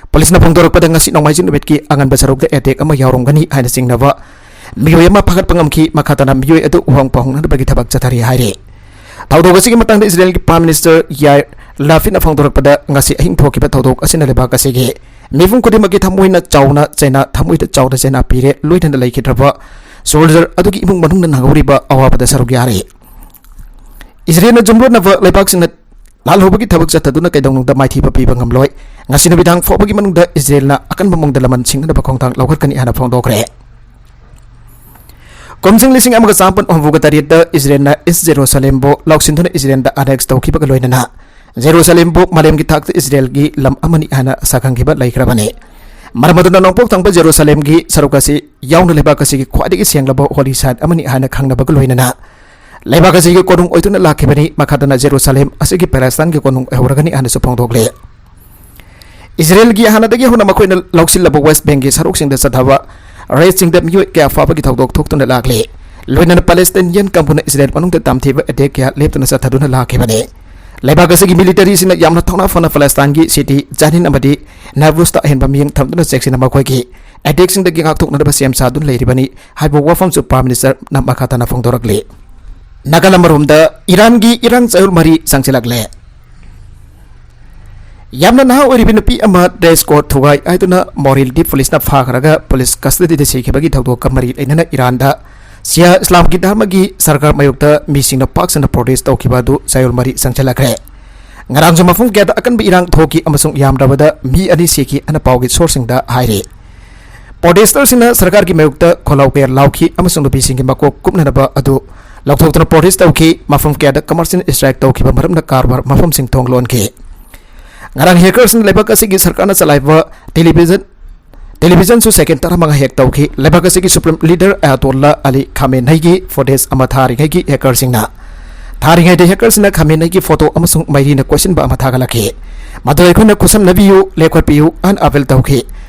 ꯄꯨꯂꯤꯁꯅ ꯐꯣꯡꯗꯣꯔꯛꯄꯗ ꯉꯁꯤ ꯅꯣꯡꯃꯥꯏꯖꯤꯡ ꯅꯨꯃꯤꯠꯀꯤ ꯑꯉꯟꯕ ꯁꯔꯨꯛꯇ ꯑꯦꯇꯦꯛ ꯑꯃ ꯌꯥꯎꯔꯝꯒꯅꯤ ꯍꯥꯏꯅ ꯆꯤꯡꯅꯕ ꯃꯤꯑꯣꯏ ꯑꯃ ꯐꯥꯒꯠꯄ ꯉꯝꯈꯤ꯫ ꯃꯈꯥ ꯇꯥꯅ ꯃꯤꯑꯣꯏ ꯑꯗꯨ ꯎꯍꯪ ꯄꯥꯎꯍꯪꯅꯅꯕꯒꯤ ꯊꯕꯛ ꯆꯠꯊꯔꯤ ꯍꯥꯏꯔꯤ꯫ ꯊꯧꯗꯣꯛ ꯑꯁꯤꯒꯤ ꯃꯇꯥꯡꯗ ꯏꯁꯔꯦꯜꯒꯤ ꯄ꯭ꯔꯥꯏꯝ ꯃꯤꯅꯤꯁꯇꯔ ꯌꯥꯏꯔ ꯂꯥꯐꯤꯠꯅ ꯐꯣꯡꯗꯣꯔꯛꯄꯗ ꯉꯁꯤ ꯑꯍꯤꯡ ꯊꯣꯛꯈꯤꯕ ꯊꯧꯗꯣꯛ ꯑꯁꯤꯅ ꯂꯩꯕꯥꯛ ꯑꯁꯤꯒꯤ ꯃꯤꯄꯨꯝ ꯈꯨꯗꯤꯡꯃꯛꯀꯤ ꯊꯃꯣꯏꯅ ꯆꯥꯎꯅ ꯆꯩꯅꯥ, ꯊꯃꯣꯏꯗ ꯆꯥꯎꯅ ꯆꯩꯅꯥ ꯄꯤꯔꯦ, ꯂꯣꯏꯅꯅ ꯂꯩꯈꯤꯗ꯭ꯔꯕ ꯁꯣꯜꯖꯔ ꯑꯗꯨꯒꯤ ꯏꯃꯨꯡ ꯃꯅꯨꯡꯅ ꯅꯪꯍꯧꯔꯤꯕ ꯑꯋꯥꯕꯗ ꯁꯔꯨꯛ ꯌꯥꯔꯤ꯫ ꯏꯁꯔꯦꯜꯅ ꯖꯨꯝꯂꯣꯠꯅꯕ ꯂꯩꯕꯥꯛꯁꯤꯡꯅ ꯂꯥꯜꯍꯧꯕꯒꯤ ꯊꯕꯛ ꯆꯠꯊꯗꯨꯅ ꯀꯩꯗꯧꯅꯨꯡꯗ ꯃꯥꯏꯊꯤꯕ ꯄꯤꯕ ꯉꯝꯂꯣꯏ꯫ ꯉꯁꯤ ꯅꯨꯃꯤꯗꯥꯡ ꯐꯥꯎꯕꯒꯤ ꯃꯅꯨꯡꯗ ꯏꯁꯔꯦꯜꯅ ꯑꯀꯟꯕ ꯃꯑꯣꯡꯗ ꯂꯃꯟ ꯁꯤꯡꯅꯅꯕ ꯈꯣꯡꯊꯥꯡ ꯂꯧꯈꯠꯀꯅꯤ ꯍꯥꯏꯅ ꯐꯣꯡꯗꯣꯛꯈ꯭ꯔꯦ꯫ ꯀꯨꯝꯖꯤꯡ ꯂꯤꯁꯤꯡ ꯑꯃꯒ ꯆꯥꯃꯥꯄꯟ ꯍꯨꯝꯐꯨꯒ ꯇꯔꯦꯠꯇ ꯏꯁꯔꯦꯜꯅ ꯏꯁ ꯖꯦꯔꯨꯁꯥꯂꯦꯝꯕꯨ ꯂꯧꯁꯤꯟꯗꯨꯅ ꯏꯁꯔꯦꯜꯗ ꯑꯦꯅꯦꯛꯁ ꯇꯧꯈꯤꯕꯒ ꯂꯣꯏꯅꯅ ꯖꯦꯔꯨꯁꯥꯂꯦꯝꯕꯨ ꯃꯥꯂꯦꯝꯒꯤ ꯊꯥꯛꯇ ꯏꯖꯔꯦꯜꯒꯤ ꯂꯝ ꯑꯃꯅꯤ ꯍꯥꯏꯅ ꯁꯛꯈꯪꯈꯤꯕ ꯂꯩꯈ꯭ꯔꯕꯅꯤ꯫ ꯃꯔꯝ ꯑꯗꯨꯅ ꯅꯣꯡꯄꯣꯛ ꯊꯪꯕ ꯖꯦꯔꯨꯁꯥꯂꯦꯝꯒꯤ ꯁꯔꯨꯛ ꯑꯁꯤ ꯌꯥꯎꯅ ꯂꯩꯕꯥꯛ ꯑꯁꯤꯒꯤ ꯈ꯭ꯋꯥꯏꯗꯒꯤ ꯁꯦꯡꯂꯕ holy site ꯑꯃꯅꯤ ꯍꯥꯏꯅ ꯈꯪꯅꯕꯒ ꯂꯣꯏꯅꯅ ꯂꯩꯕꯥꯛ ꯑꯁꯤꯒꯤ ꯀꯣꯅꯨꯡ ꯑꯣꯏꯗꯨꯅ ꯂꯥꯛꯈꯤꯕꯅꯤ꯫ ꯃꯈꯥ ꯇꯥꯅ ꯖꯦꯔꯨꯁꯥꯂꯦꯝ ꯑꯁꯤꯒꯤ ꯄꯦꯂꯦꯁꯇꯥꯏꯟꯒꯤ ꯀꯣꯅꯨꯡ ꯑꯣꯏꯍꯧꯔꯒꯅꯤ ꯍꯥꯏꯅꯁꯨ ꯐꯣꯡꯗꯣꯛꯂꯤ꯫ ꯏꯖꯔꯦꯜꯒꯤ ꯍꯥꯟꯅꯗꯒꯤ ꯍꯧꯅ ꯃꯈꯣꯏꯅ ꯂꯧꯁꯤꯜꯂꯕ ꯋꯦꯁ ꯕꯦꯡꯒꯤ ꯁꯔꯨꯛꯁꯤꯡꯗ ꯆꯠꯊꯕ ꯔꯦꯗꯁꯤꯡꯗ ꯃꯤꯑꯣꯏ ꯀꯌꯥ ꯐꯥꯕꯒꯤ ꯊꯧꯗꯣꯛ ꯊꯣꯛꯇꯨꯅ ꯂꯥꯛꯂꯤ꯫ ꯂꯣꯏꯅꯅ ꯄꯦꯂꯦꯁꯇꯥꯏꯟꯌꯟ ꯀꯥꯡꯕꯨꯅ ꯏꯖꯔꯦꯜ ꯃꯅꯨꯡꯗ ꯇꯝꯊꯤꯕ ꯑꯦꯇꯦꯛ ꯀꯌꯥ ꯂꯦꯞꯇꯅ ꯆꯠꯊꯗꯨꯅ ꯂꯥꯛꯈꯤꯕꯅꯤ꯫ ꯂꯩꯕꯥꯛ ꯑꯁꯤꯒꯤ ꯃꯤꯂꯤꯇꯔꯤꯁꯤꯡꯅ ꯌꯥꯝꯅ ꯊꯧꯅꯥ ꯐꯅ ꯄꯦꯂꯦꯁꯇꯥꯏꯟꯒꯤ ꯁꯤꯇꯤ ꯖꯥꯅꯤꯟ ꯑꯃꯗꯤ ꯅꯥꯕ꯭ꯂꯨꯁꯇ ꯑꯍꯦꯟꯕ ꯃꯤꯠꯌꯦꯡ ꯊꯝꯗꯨꯅ ꯆꯦꯛꯁꯤꯟꯅ ꯃꯈꯣꯏꯒꯤ ꯑꯦꯇꯦꯛꯁꯤꯡꯗꯒꯤ ꯉꯥꯛꯊꯣꯛꯅꯅꯕ ꯁꯦꯝ ꯁꯥꯗꯨꯅ ꯂꯩꯔꯤꯕꯅꯤ ꯍꯥꯏꯕ ꯋꯥꯐꯝꯁꯨ ꯄ꯭ꯔꯥꯏꯝ ꯃꯤꯅꯤꯁꯇꯔꯅ ꯃꯈꯥ ꯇꯥꯅ ꯐꯣꯡꯗꯣꯔꯛꯂꯤ꯫ ꯅꯥꯒꯥꯂꯦꯟ ꯃꯔꯣꯝꯗ ꯏꯔꯥꯟꯒꯤ ꯏꯔꯥꯡ ꯆꯌꯣꯜ ꯃꯔꯤ ꯆꯪꯁꯤꯜꯂꯛꯂꯦ꯫ ꯌꯥꯝꯅ ꯅꯍꯥ ꯑꯣꯏꯔꯤꯕ ꯅꯨꯄꯤ ꯑꯃ dress code ꯊꯨꯒꯥꯏ ꯍꯥꯏꯗꯨꯅ ꯃꯣꯔꯦꯜꯗꯤ ꯄꯨꯂꯤꯁꯅ ꯐꯥꯈ꯭ꯔꯒ ꯄꯨꯂꯤꯁ ꯀꯁꯇꯗꯤꯗ ꯁꯤꯈꯤꯕꯒꯤ ꯊꯧꯗꯣꯛꯀ ꯃꯔꯤ ꯂꯩꯅꯅ ꯏꯔꯥꯟꯗ ꯁꯤꯌꯥ ꯏꯁꯂꯥꯝꯒꯤ ꯙꯔꯃꯒꯤ ꯁꯔꯀꯥꯔ ꯃꯥꯌꯣꯛꯇ ꯃꯤꯁꯤꯡꯅ ꯄꯥꯛ ꯁꯟꯅ ꯄ꯭ꯔꯣꯇꯦꯁ ꯇꯧꯈꯤꯕ ꯑꯗꯨ ꯆꯌꯣꯜ ꯃꯔꯤ ꯆꯪꯁꯤꯜꯂꯛꯈ꯭ꯔꯦ꯫ ꯉꯔꯥꯡꯁꯨ ꯃꯐꯝ ꯀꯌꯥꯗ ꯑꯀꯟꯕ ꯏꯔꯥꯡ ꯊꯣꯛꯈꯤ ꯑꯃꯁꯨꯡ ꯌꯥꯝꯗ꯭ꯔꯕꯗ ꯃꯤ ꯑꯅꯤ ꯁꯤꯈꯤ ꯍꯥꯏꯅ ꯄꯥꯎꯒꯤ ꯁꯣꯔꯁꯁꯤꯡꯗ ꯍꯥꯏꯔꯤ꯫ ꯄ꯭ꯔꯣꯇꯦꯁꯇꯔꯁꯤꯡꯅ ꯁꯔꯀꯥꯔꯒꯤ ꯃꯥꯌꯣꯛꯇ ꯈꯣꯜꯂꯥꯎ ꯀꯌꯥ ꯂꯥꯎꯈꯤ ꯑꯃꯁꯨꯡ ꯅꯨꯄꯤꯁꯤꯡꯒꯤ ꯃꯀꯣꯛ ꯀꯨꯞꯅꯅꯕ ꯑꯗꯨ ꯂꯧꯊꯣꯛꯇꯨꯅ ꯄ꯭ꯔꯣꯇꯦꯁ ꯇꯧꯈꯤ꯫ ꯃꯐꯝ ꯀꯌꯥꯗ ꯀꯃꯔꯁꯤꯌꯦꯜ ꯁ꯭ꯇ꯭ꯔꯥꯏꯛ ꯇꯧꯈꯤꯕ ꯃꯔꯝꯅ ꯀꯔꯕꯥꯔ ꯃꯐꯝꯁꯤꯡ ꯊꯣꯡ ꯂꯣꯟꯈꯤ꯫ ꯉꯔꯥꯡ ꯍꯦꯀꯔꯁꯤꯡꯅ ꯂꯩꯕꯥꯛ ꯑꯁꯤꯒꯤ ꯁꯔꯀꯥꯔꯅ ꯆꯂꯥꯏꯕ ꯇꯦꯂꯤꯚꯤꯖꯟ ꯇꯦꯂꯤꯚꯤꯖꯟꯁꯨ ꯁꯦꯀꯦꯟ ꯇꯔꯥꯃꯉꯥ ꯍꯦꯛ ꯇꯧꯈꯤ꯫ ꯂꯩꯕꯥꯛ ꯑꯁꯤꯒꯤ ꯁꯨꯄ꯭ꯔꯤꯝ ꯂꯤꯗꯔ ꯑꯌꯥꯇꯣꯜꯂꯥ ꯑꯂꯤ ꯈꯥꯃꯦꯅꯩꯒꯤ ꯐꯨꯇꯦꯖ ꯑꯃ ꯊꯥꯔꯤꯉꯩꯒꯤ ꯍꯦꯀꯔꯁꯤꯡꯅ ꯊꯥꯔꯤꯉꯩꯗ ꯍꯦꯀꯔꯁꯤꯡꯅ ꯈꯥꯃꯦꯅꯩꯒꯤ ꯐꯣꯇꯣ ꯑꯃꯁꯨꯡ ꯃꯩꯔꯤꯅ ꯀꯣꯏꯁꯤꯟꯕ ꯑꯃ ꯊꯥꯒꯠꯂꯛꯈꯤ꯫ ꯃꯗꯨ ꯑꯩꯈꯣꯏꯅ ꯈꯨꯠꯁꯝꯅꯕꯤꯌꯨ, ꯂꯦꯞꯈꯠꯄꯤꯌꯨ, ꯑꯟ ꯑꯄꯤꯜ ꯇꯧꯈꯤ꯫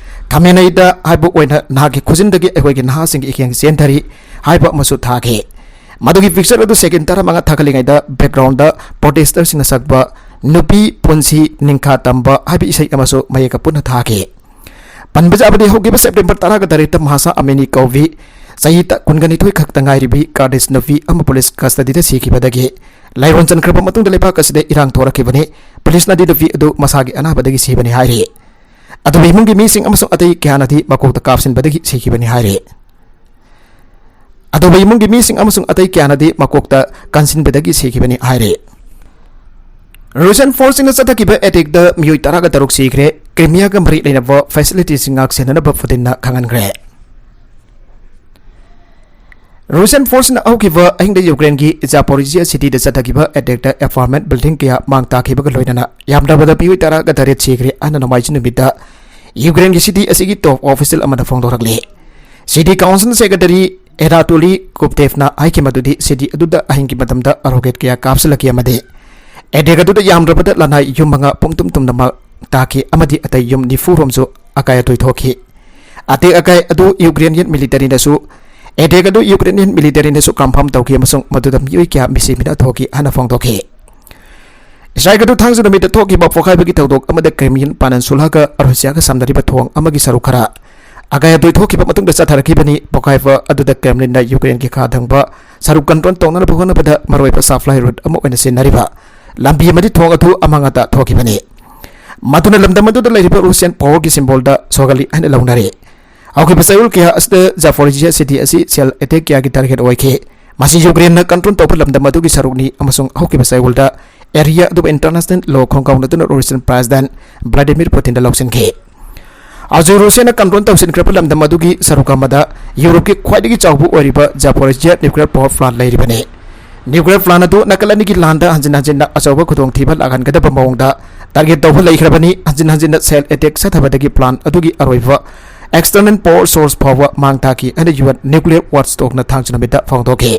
ꯈꯥꯃꯦꯅꯩꯗ ꯍꯥꯏꯕ ꯑꯣꯏꯅ ꯅꯍꯥꯛꯀꯤ ꯈꯨꯖꯤꯟꯗꯒꯤ ꯑꯩꯈꯣꯏꯒꯤ ꯅꯍꯥꯁꯤꯡꯒꯤ ꯏꯈꯦꯡ ꯆꯦꯟꯊꯔꯤ ꯍꯥꯏꯕ ꯑꯃꯁꯨ ꯊꯥꯈꯤ꯫ ꯃꯗꯨꯒꯤ ꯄꯤꯛꯆꯔ ꯑꯗꯨ ꯁꯦꯀꯦꯟ ꯇꯔꯥꯃꯉꯥ ꯊꯥꯒꯠꯂꯤꯉꯩꯗ ꯕꯦꯛꯒ꯭ꯔꯥꯎꯟꯗ ꯄ꯭ꯔꯣꯇꯦꯁꯇꯔꯁꯤꯡꯅ ꯁꯛꯄ ꯅꯨꯄꯤ ꯄꯨꯟꯁꯤ ꯅꯤꯡꯈꯥ ꯇꯝꯕ ꯍꯥꯏꯕ ꯏꯁꯩ ꯑꯃꯁꯨ ꯃꯌꯦꯛꯀ ꯄꯨꯟꯅ ꯊꯥꯈꯤ꯫ ꯄꯟꯕ ꯌꯥꯕꯗꯤ ꯍꯧꯈꯤꯕ ꯁꯦꯞꯇꯦꯝꯕꯔ ꯇꯔꯥꯒ ꯇꯔꯦꯠꯇ ꯃꯍꯥꯁꯥ ꯑꯃꯤꯅꯤ ꯀꯧꯕꯤ ꯆꯍꯤ ꯇ-, ꯀꯨꯟꯒ ꯅꯤꯊꯣꯏ ꯈꯛꯇ ꯉꯥꯏꯔꯤꯕꯤ ꯀꯥꯔꯗꯤꯁ ꯅꯨꯄꯤ ꯑꯃ ꯄꯨꯂꯤꯁ ꯀꯁꯇꯗꯤꯗ ꯁꯤꯈꯤꯕꯗꯒꯤ ꯂꯩꯔꯣꯟ ꯆꯟꯈ꯭ꯔꯕ ꯃꯇꯨꯡꯗ ꯂꯩꯕꯥꯛ ꯑꯁꯤꯗ ꯏꯔꯥꯡ ꯊꯣꯔꯛꯈꯤꯕꯅꯤ꯫ ꯄꯨꯂꯤꯁꯅꯗꯤ ꯅꯨꯄꯤ ꯑꯗꯨ ꯃꯁꯥꯒꯤ ꯑꯅꯥꯕꯗꯒꯤ ꯁꯤꯕꯅꯤ ꯍꯥꯏꯔꯤ꯫ ꯑꯗꯨꯕꯨ ꯏꯃꯨꯡꯒꯤ ꯃꯤꯁꯤꯡ ꯑꯃꯁꯨꯡ ꯑꯇꯩ ꯀꯌꯥꯅꯗꯤ ꯃꯀꯣꯛꯇ ꯀꯥꯞꯁꯤꯟꯕꯗꯒꯤ ꯁꯤꯈꯤꯕꯅꯤ ꯍꯥꯏꯔꯤ꯫ ꯑꯗꯨꯕꯨ ꯏꯃꯨꯡꯒꯤ ꯃꯤꯁꯤꯡ ꯑꯃꯁꯨꯡ ꯑꯇꯩ ꯀꯌꯥꯅꯗꯤ ꯃꯀꯣꯛꯇ ꯀꯟꯁꯤꯟꯕꯗꯒꯤ ꯁꯤꯈꯤꯕꯅꯤ ꯍꯥꯏꯔꯤ꯫ ꯔꯨꯁꯤꯌꯥꯟ ꯐꯣꯔꯁꯁꯤꯡꯅ ꯆꯠꯊꯈꯤꯕ ꯑꯦꯇꯦꯛꯇ ꯃꯤꯑꯣꯏ ꯇꯔꯥꯒ ꯇꯔꯨꯛ ꯁꯤꯈ꯭ꯔꯦ꯫ ꯀ꯭ꯔꯤꯃꯤꯌꯥꯒ ꯃꯔꯤ ꯂꯩꯅꯕ ꯐꯦꯁꯤꯂꯤꯇꯤꯁꯤꯡ ꯉꯥꯛ ꯁꯦꯟꯅꯅꯕ ꯄꯨꯇꯤꯟꯅ ꯈꯪꯍꯟꯈ꯭ꯔꯦ꯫ Russian force ꯅ ꯍꯧꯈꯤꯕ ꯑꯍꯤꯡꯗ ꯌꯨꯀ꯭ꯔꯦꯟꯒꯤ ꯖꯥꯄꯣꯔꯤꯖꯤꯌꯥ ꯁꯤꯇꯤꯗ ꯆꯠꯊꯈꯤꯕ ꯑꯦꯇꯦꯛꯇ ꯑꯦꯄꯥꯔꯠꯃꯦꯟ ꯕꯤꯜꯗꯤꯡ ꯀꯌꯥ ꯃꯥꯡ ꯇꯥꯈꯤꯕꯒ ꯂꯣꯏꯅꯅ ꯌꯥꯝꯗ꯭ꯔꯕꯗ ꯃꯤꯑꯣꯏ ꯇꯔꯥꯒ ꯇꯔꯦꯠ ꯁꯤꯈ꯭ꯔꯦ ꯍꯥꯏꯅ ꯅꯣꯡꯃꯥꯏꯖꯤꯡ ꯅꯨꯃꯤꯠꯇ ꯌꯨꯀ꯭ꯔꯦꯟꯒꯤ ꯁꯤꯇꯤ ꯑꯁꯤꯒꯤ ꯇꯣꯞ ꯑꯣꯐꯤꯁꯤꯌꯦꯜ ꯑꯃꯅ ꯐꯣꯡꯗꯣꯔꯛꯂꯤ꯫ ꯁꯤꯇꯤ ꯀꯥꯎꯟꯁꯤꯜ ꯁꯦꯀ꯭ꯔꯦꯇꯔꯤ ꯑꯦꯅꯥꯇꯣꯂꯤ ꯀꯨꯞꯇꯦꯐꯅ ꯍꯥꯏꯈꯤ ꯃꯗꯨꯗꯤ ꯁꯤꯇꯤ ꯑꯗꯨꯗ ꯑꯍꯤꯡꯒꯤ ꯃꯇꯝꯗ ꯔꯣꯀꯦꯠ ꯀꯌꯥ ꯀꯥꯞꯁꯤꯜꯂꯛꯈꯤ ꯑꯃꯗꯤ ꯑꯦꯇꯦꯛ ꯑꯗꯨꯗ ꯌꯥꯝꯗ꯭ꯔꯕꯗ ꯂꯅꯥꯏ ꯌꯨꯝ ꯃꯉꯥ ꯄꯨꯡꯇꯨꯝ ꯇꯨꯝꯅꯃꯛ ꯇꯥꯈꯤ ꯑꯃꯗꯤ ꯑꯇꯩ ꯌꯨꯝ ꯅꯤꯐꯨ ꯔꯣꯝꯁꯨ ꯑꯀꯥꯏ ꯑꯇꯣꯏ ꯊꯣꯛꯈꯤ꯫ ꯑꯇꯦꯛ ꯑꯀꯥꯏ ꯑꯗꯨ ꯌꯨꯀ꯭ꯔꯦꯅꯤꯌꯟ ꯃꯤꯂꯤꯇꯔꯤꯅꯁꯨ ꯑꯦꯇꯦꯛ ꯑꯗꯨ ꯌꯨꯀ꯭ꯔꯦꯅꯤꯌꯟ ꯃꯤꯂꯤꯇꯔꯤꯅꯁꯨ ꯀꯟꯐꯥꯔꯝ ꯇꯧꯈꯤ ꯑꯃꯁꯨꯡ ꯃꯗꯨꯗ ꯃꯤꯑꯣꯏ ꯀꯌꯥ ꯃꯤꯁꯤ ꯃꯤꯅ ꯊꯣꯛꯈꯤ ꯍꯥꯏꯅ ꯐꯣꯡꯗꯣꯛꯈꯤ꯫ ꯏꯁꯇ꯭ꯔꯥꯏꯛ ꯑꯗꯨ ꯊꯥꯡꯖ ꯅꯨꯃꯤꯠꯇ ꯊꯣꯛꯈꯤꯕ ꯄꯣꯈꯥꯏꯕꯒꯤ ꯊꯧꯗꯣꯛ ꯑꯃꯗ ꯀ꯭ꯔꯤꯃꯤꯌꯟ ꯄꯥꯅꯟꯁꯨꯂꯥꯒ ꯔꯨꯁꯤꯌꯥꯒ ꯁꯝꯅꯔꯤꯕ ꯊꯣꯡ ꯑꯃꯒꯤ ꯁꯔꯨꯛ ꯈꯔ ꯑꯀꯥꯏ ꯑꯇꯣꯏ ꯊꯣꯛꯈꯤꯕ ꯃꯇꯨꯡꯗ ꯆꯠꯊꯔꯛꯈꯤꯕꯅꯤ꯫ ꯄꯣꯈꯥꯏꯕ ꯑꯗꯨꯗ ꯀ꯭ꯔꯦꯝꯂꯤꯟꯅ ꯌꯨꯀ꯭ꯔꯦꯟꯒꯤ ꯈꯥ ꯊꯪꯕ ꯁꯔꯨꯛ ꯀꯟꯇ꯭ꯔꯣꯜ ꯇꯧꯅꯅꯕ ꯍꯣꯠꯅꯕꯗ ꯃꯔꯨꯑꯣꯏꯕ ꯁꯄ꯭ꯂꯥꯏ ꯔꯨꯠ ꯑꯃ ꯑꯣꯏꯅ ꯁꯤꯖꯤꯟꯅꯔꯤꯕ ꯂꯝꯕꯤ ꯑꯃꯗꯤ ꯊꯣꯡ ꯑꯗꯨ ꯑꯃꯥꯡ ꯑꯇꯥ ꯊꯣꯛꯈꯤꯕꯅꯤ꯫ ꯃꯗꯨꯅ ꯂꯝꯗꯝ ꯑꯗꯨꯗ ꯂꯩꯔꯤꯕ ꯔꯨꯁꯤꯌꯟ ꯄꯥꯋꯔꯒꯤ ꯁꯤꯝꯕꯣꯜꯗ ꯁꯣꯛꯍꯜꯂꯤ ꯍꯥꯏꯅ ꯂꯧꯅꯔꯤ꯫ ꯍꯧꯈꯤꯕ ꯆꯌꯣꯜ ꯀꯌꯥ ꯑꯁꯤꯗ ꯖꯥꯄꯣꯔꯤꯖꯤꯌꯥ ꯁꯤꯇꯤ ꯑꯁꯤ ꯁꯦꯜ ꯑꯦꯇꯦꯛ ꯀꯌꯥꯒꯤ ꯇꯥꯔꯒꯦꯠ ꯑꯣꯏꯈꯤ꯫ ꯃꯁꯤ ꯌꯨꯀ꯭ꯔꯦꯟꯅ ꯀꯟꯇ꯭ꯔꯣꯜ ꯇꯧꯕ ꯂꯝꯗꯝ ꯑꯗꯨꯒꯤ ꯁꯔꯨꯛꯅꯤ ꯑꯃꯁꯨꯡ ꯍꯧꯈꯤꯕ ꯆꯌꯣꯜꯗ ꯑꯦꯔꯤꯌꯥ ꯑꯗꯨꯕꯨ ꯏꯟꯇꯔꯅꯦꯁꯅꯦꯜ ꯂꯣ ꯈꯣꯡꯒꯥꯎꯅꯗꯨꯅ ꯔꯨꯁꯤꯌꯟ ꯄ꯭ꯔꯦꯁꯤꯗꯦꯟꯠ ꯚ꯭ꯂꯥꯗꯤꯃꯤꯔ ꯄꯨꯇꯤꯟꯗ ꯂꯧꯁꯤꯟꯈꯤ꯫ ꯍꯧꯖꯤꯛ ꯔꯨꯁꯤꯌꯥꯅ ꯀꯟꯇ꯭ꯔꯣꯜ ꯇꯧꯁꯤꯟꯈ꯭ꯔꯕ ꯂꯝꯗꯝ ꯑꯗꯨꯒꯤ ꯁꯔꯨꯛ ꯑꯃꯗ ꯌꯨꯔꯣꯞꯀꯤ ꯈ꯭ꯋꯥꯏꯗꯒꯤ ꯆꯥꯎꯕ ꯑꯣꯏꯔꯤꯕ ꯖꯥꯄꯣꯔꯤꯖꯤꯌꯥ ꯅ꯭ꯌꯨꯀ꯭ꯂꯤꯌꯔ ꯄꯥꯋꯔ ꯄ꯭ꯂꯥꯟꯠ ꯂꯩꯔꯤꯕꯅꯤ꯫ ꯅ꯭ꯌꯨꯀ꯭ꯂꯤꯌꯔ ꯄ꯭ꯂꯥꯟꯠ ꯑꯗꯨ ꯅꯥꯀꯜ ꯑꯅꯤꯒꯤ ꯂꯥꯟꯗ ꯍꯟꯖꯤꯟ ꯍꯟꯖꯤꯟꯅ ꯑꯆꯧꯕ ꯈꯨꯗꯣꯡꯊꯤꯕ ꯂꯥꯛꯍꯟꯒꯗꯕ ꯃꯑꯣꯡꯗ ꯇꯥꯔꯒꯦꯠ ꯇꯧꯕ ꯂꯩꯈ꯭ꯔꯕꯅꯤ꯫ ꯍꯟꯖꯤꯟ ꯍꯟꯖꯤꯟꯅ ꯁꯦꯜ ꯑꯦꯇꯦꯛ ꯆꯠꯊꯕꯗꯒꯤ ꯄ꯭ꯂꯥꯟꯠ ꯑꯗꯨꯒꯤ ꯑꯔꯣꯏꯕ ꯑꯦꯛꯁꯇꯔꯅꯦꯜ ꯄꯥꯋꯔ ꯁꯣꯔꯁ ꯐꯥꯎꯕ ꯃꯥꯡ ꯇꯥꯈꯤ ꯍꯥꯏꯅ ꯌꯨ ꯑꯦꯟ ꯅ꯭ꯌꯨꯀ꯭ꯂꯤꯌꯔ ꯋꯥꯆꯇꯣꯛꯅ ꯊꯥꯡꯖ ꯅꯨꯃꯤꯠꯇ ꯐꯣꯡꯗꯣꯛꯈꯤ꯫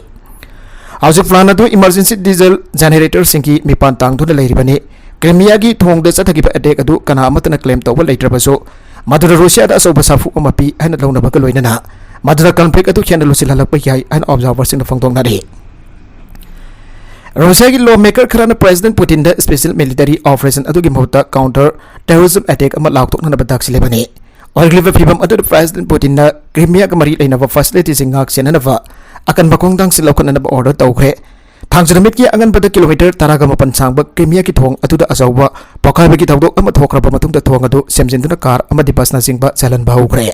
ꯍꯧꯖꯤꯛ ꯄ꯭ꯂꯥꯟꯠ ꯑꯗꯨ ꯏꯃꯔꯖꯦꯟꯁꯤ ꯗꯤꯖꯜ ꯖꯦꯅꯦꯔꯦꯇꯔꯁꯤꯡꯒꯤ ꯃꯤꯄꯥꯟ ꯇꯥꯡꯗꯨꯅ ꯂꯩꯔꯤꯕꯅꯤ꯫ ꯀ꯭ꯔꯤꯃꯤꯌꯥꯒꯤ ꯊꯣꯡꯗ ꯆꯠꯊꯈꯤꯕ ꯑꯦꯇꯦꯛ ꯑꯗꯨ ꯀꯅꯥ ꯑꯃꯠꯇꯅ ꯀ꯭ꯂꯦꯝ ꯇꯧꯕ ꯂꯩꯇ꯭ꯔꯕꯁꯨ, ꯃꯗꯨꯅ ꯔꯨꯁꯤꯌꯥꯗ ꯑꯆꯧꯕ ꯁꯥꯐꯨ ꯑꯃ ꯄꯤ ꯍꯥꯏꯅ ꯂꯧꯅꯕꯒ ꯂꯣꯏꯅꯅ ꯃꯗꯨꯅ ꯀꯟꯐ꯭ꯂꯤꯛ ꯑꯗꯨ ꯍꯦꯟꯅ ꯂꯨꯁꯤꯜꯍꯜꯂꯛꯄ ꯌꯥꯏ ꯍꯥꯏꯅ ꯑꯣꯕꯖꯥꯔꯚꯔꯁꯤꯡꯅ ꯐꯣꯡꯗꯣꯛꯅꯔꯤ꯫ ꯔꯨꯁꯤꯌꯥꯒꯤ ꯂꯣ ꯃꯦꯀꯔ ꯈꯔꯅ ꯄ꯭ꯔꯦꯁꯤꯗꯦꯟꯠ ꯄꯨꯇꯤꯟꯗ ꯁ꯭ꯄꯦꯁꯤꯌꯦꯜ ꯃꯤꯂꯤꯇꯔꯤ ꯑꯣꯄꯔꯦꯁꯟ ꯑꯗꯨꯒꯤ ꯃꯍꯨꯠꯇ ꯀꯥꯎꯟꯇꯔ ꯇꯦꯔꯣꯔꯤꯖꯝ ꯑꯦꯇꯦꯛ ꯑꯃ ꯂꯥꯎꯊꯣꯛꯅꯅꯕ ꯇꯥꯛꯁꯤꯜꯂꯤꯕꯅꯤ꯫ ꯑꯣꯏꯔꯛꯂꯤꯕ ꯐꯤꯚꯝ ꯑꯗꯨꯗ ꯄ꯭ꯔꯦꯁꯤꯗꯦꯟꯠ ꯄꯨꯇꯤꯟꯅ ꯀ꯭ꯔꯤꯃꯤꯌꯥꯒ ꯃꯔꯤ ꯂꯩꯅꯕ ꯐꯦꯁꯤꯂꯤꯇꯤꯁꯤꯡ ꯉꯥꯛ ꯁꯦꯟꯅꯅꯕ ꯑꯀꯟꯕ ꯈꯣꯡꯊꯥꯡꯁꯤꯡ ꯂꯧꯈꯠꯅꯅꯕ ꯑꯣꯔꯗꯔ ꯇꯧꯈ꯭ꯔꯦ꯫ ꯊꯥꯡꯖ ꯅꯨꯃꯤꯠꯀꯤ ꯑꯉꯟꯕꯗ ꯀꯤꯂꯣꯃꯤꯇꯔ ꯇꯔꯥꯒ ꯃꯥꯄꯟ ꯁꯥꯡꯕ ꯀ꯭ꯔꯤꯃꯤꯌꯥꯒꯤ ꯊꯣꯡ ꯑꯗꯨꯗ ꯑꯆꯧꯕ ꯄꯣꯈꯥꯏꯕꯒꯤ ꯊꯧꯗꯣꯛ ꯑꯃ ꯊꯣꯛꯈ꯭ꯔꯕ ꯃꯇꯨꯡꯗ ꯊꯣꯡ ꯑꯗꯨ ꯁꯦꯝꯖꯤꯟꯗꯨꯅ ꯀꯥꯔ ꯑꯃꯗꯤ ꯕꯁꯅꯆꯤꯡꯕ ꯆꯦꯜꯍꯟꯕ ꯍꯧꯈ꯭ꯔꯦ꯫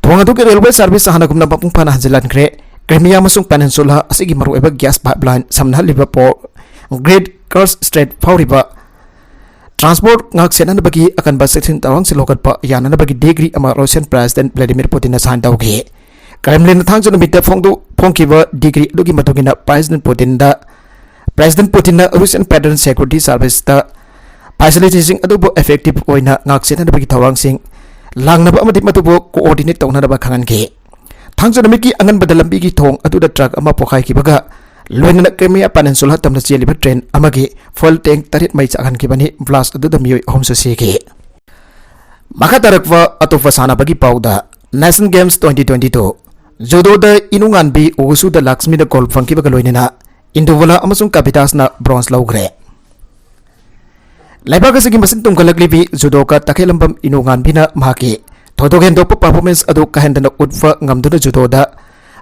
ꯊꯣꯡ ꯑꯗꯨꯒꯤ ꯔꯦꯜꯋꯦ ꯁꯥꯔꯚꯤꯁ ꯍꯥꯟꯅꯒꯨꯝꯅ ꯃꯄꯨꯡ ꯐꯥꯅ ꯍꯟꯖꯤꯜꯍꯟꯈ꯭ꯔꯦ꯫ ꯀ꯭ꯔꯤꯃꯤꯌꯥ ꯑꯃꯁꯨꯡ ꯄꯦꯅꯤꯟꯁꯨꯂꯥ ꯑꯁꯤꯒꯤ ꯃꯔꯨꯑꯣꯏꯕ ꯒ꯭ꯌꯥꯁ ꯄꯥꯏꯞꯂꯥꯏꯟ ꯁꯝꯅꯍꯜꯂꯤꯕ ꯄꯣꯔ ꯒ꯭ꯔꯦꯠ ꯀꯔꯁ ꯁ꯭ꯇ꯭ꯔꯦꯠ ꯐꯥꯎꯔꯤꯕ ꯇ꯭ꯔꯥꯟꯁꯄꯣꯔꯠ ꯉꯥꯛ ꯁꯦꯟꯅꯅꯕꯒꯤ ꯑꯀꯟꯕ ꯆꯦꯛꯁꯤꯟ ꯊꯧꯔꯥꯡꯁꯤꯡ ꯂꯧꯈꯠꯄ ꯌꯥꯅꯅꯕꯒꯤ ꯗꯤꯒ꯭ꯔꯤ ꯑꯃ ꯔꯨꯁꯤꯌꯟ ꯄ꯭ꯔꯦꯁꯤꯗꯦꯟꯠ ꯚ꯭ꯂꯥꯗꯤꯃꯤꯔ ꯄꯨꯇꯤꯟꯅ ꯁꯥꯏꯟ ꯇꯧꯈꯤ꯫ ꯀ꯭ꯔꯦꯝꯂꯤꯟꯅ ꯊꯥꯡꯖ ꯅꯨꯃꯤꯠꯇ ꯐꯣꯡꯗꯣꯛ-, ꯐꯣꯡꯈꯤꯕ ꯗꯤꯒ꯭ꯔꯤ ꯑꯗꯨꯒꯤ ꯃꯇꯨꯡ ꯏꯟꯅ ꯄ꯭ꯔꯦꯁꯤꯗꯦꯟꯠ ꯄꯨꯇꯤꯟꯗ, ꯄ꯭ꯔꯦꯁꯤꯗꯦꯟꯠ ꯄꯨꯇꯤꯟꯅ ꯔꯨꯁꯤꯌꯟ ꯐꯦꯗꯔꯦꯜ ꯁꯦꯀ꯭ꯌꯨꯔꯤꯇꯤ ꯁꯔꯚꯤꯁꯇ ꯐꯦꯁꯤꯂꯤꯇꯤꯁꯤꯡ ꯑꯗꯨꯕꯨ ꯏꯐꯦꯛꯇꯤꯚ ꯑꯣꯏꯅ ꯉꯥꯛꯁꯦꯟꯅꯅꯕꯒꯤ ꯊꯧꯔꯥꯡꯁꯤꯡ ꯂꯥꯡꯅꯕ ꯑꯃꯗꯤ ꯃꯗꯨꯕꯨ ꯀꯣꯑꯣꯔꯗꯤꯅꯦꯠ ꯇꯧꯅꯅꯕ ꯈꯪꯍꯟꯈꯤ꯫ ꯊꯥꯡꯖ ꯅꯨꯃꯤꯠꯀꯤ ꯑꯉꯟꯕꯗ ꯂꯝꯕꯤꯒꯤ ꯊꯣꯡ ꯑꯗꯨꯗ ꯇ꯭ꯔꯛ ꯑꯃ ꯄꯣꯈꯥꯏꯈꯤꯕꯒ ꯂꯣꯏꯅꯅ ꯀ꯭ꯔꯤꯃꯤꯌꯥ ꯄꯦꯅꯤꯟꯁꯨꯂꯥ ꯇꯝꯅ ꯆꯦꯜꯂꯤꯕ ꯇ꯭ꯔꯦꯟ ꯑꯃꯒꯤ ꯐ꯭ꯌꯨꯑꯦꯜ ꯇꯦꯡꯛ ꯇꯔꯦꯠ ꯃꯩ ꯆꯥꯛꯍꯟꯈꯤꯕꯅꯤ꯫ ꯕ꯭ꯂꯥꯁ ꯑꯗꯨꯗ ꯃꯤꯑꯣꯏ ꯑꯍꯨꯝꯁꯨ ꯁꯤꯈꯤ꯫ ꯃꯈꯥ ꯇꯥꯔꯛꯄ ꯑꯇꯣꯞꯄ ꯁꯥꯟꯅꯕꯒꯤ ꯄꯥꯎꯗ, Nation Games twenty twenty-two, ꯖꯨꯗꯣꯗ ꯏꯅꯨꯉꯥꯟꯕꯤ ꯋꯨꯁꯨꯗ ꯂꯛꯁꯃꯤꯅ ꯒꯣꯜ ꯐꯪꯈꯤꯕꯒ ꯂꯣꯏꯅꯅ ꯏꯟꯗꯨꯕꯣꯂꯥ ꯑꯃꯁꯨꯡ ꯀꯕꯤꯗꯥꯁꯅ ꯕ꯭ꯔꯣꯟꯖ ꯂꯧꯈ꯭ꯔꯦ꯫ ꯂꯩꯕꯥꯛ ꯑꯁꯤꯒꯤ ꯃꯁꯤꯡ ꯇꯨꯝꯈꯠꯂꯛꯂꯤꯕꯤ ꯖꯨꯗꯣꯀꯥ ꯇꯈꯦꯜꯂꯝꯕꯝ ꯏꯅꯨꯉꯥꯟꯕꯤꯅ ꯃꯍꯥꯛꯀꯤ ꯊꯣꯏꯗꯣꯛ ꯍꯦꯟꯗꯣꯛꯄ ꯄꯔꯐꯣꯔꯃꯦꯟꯁ ꯑꯗꯨ ꯀꯥꯍꯦꯟꯗꯅ ꯎꯠꯄ ꯉꯝꯗꯨꯅ ꯖꯨꯗꯣꯗ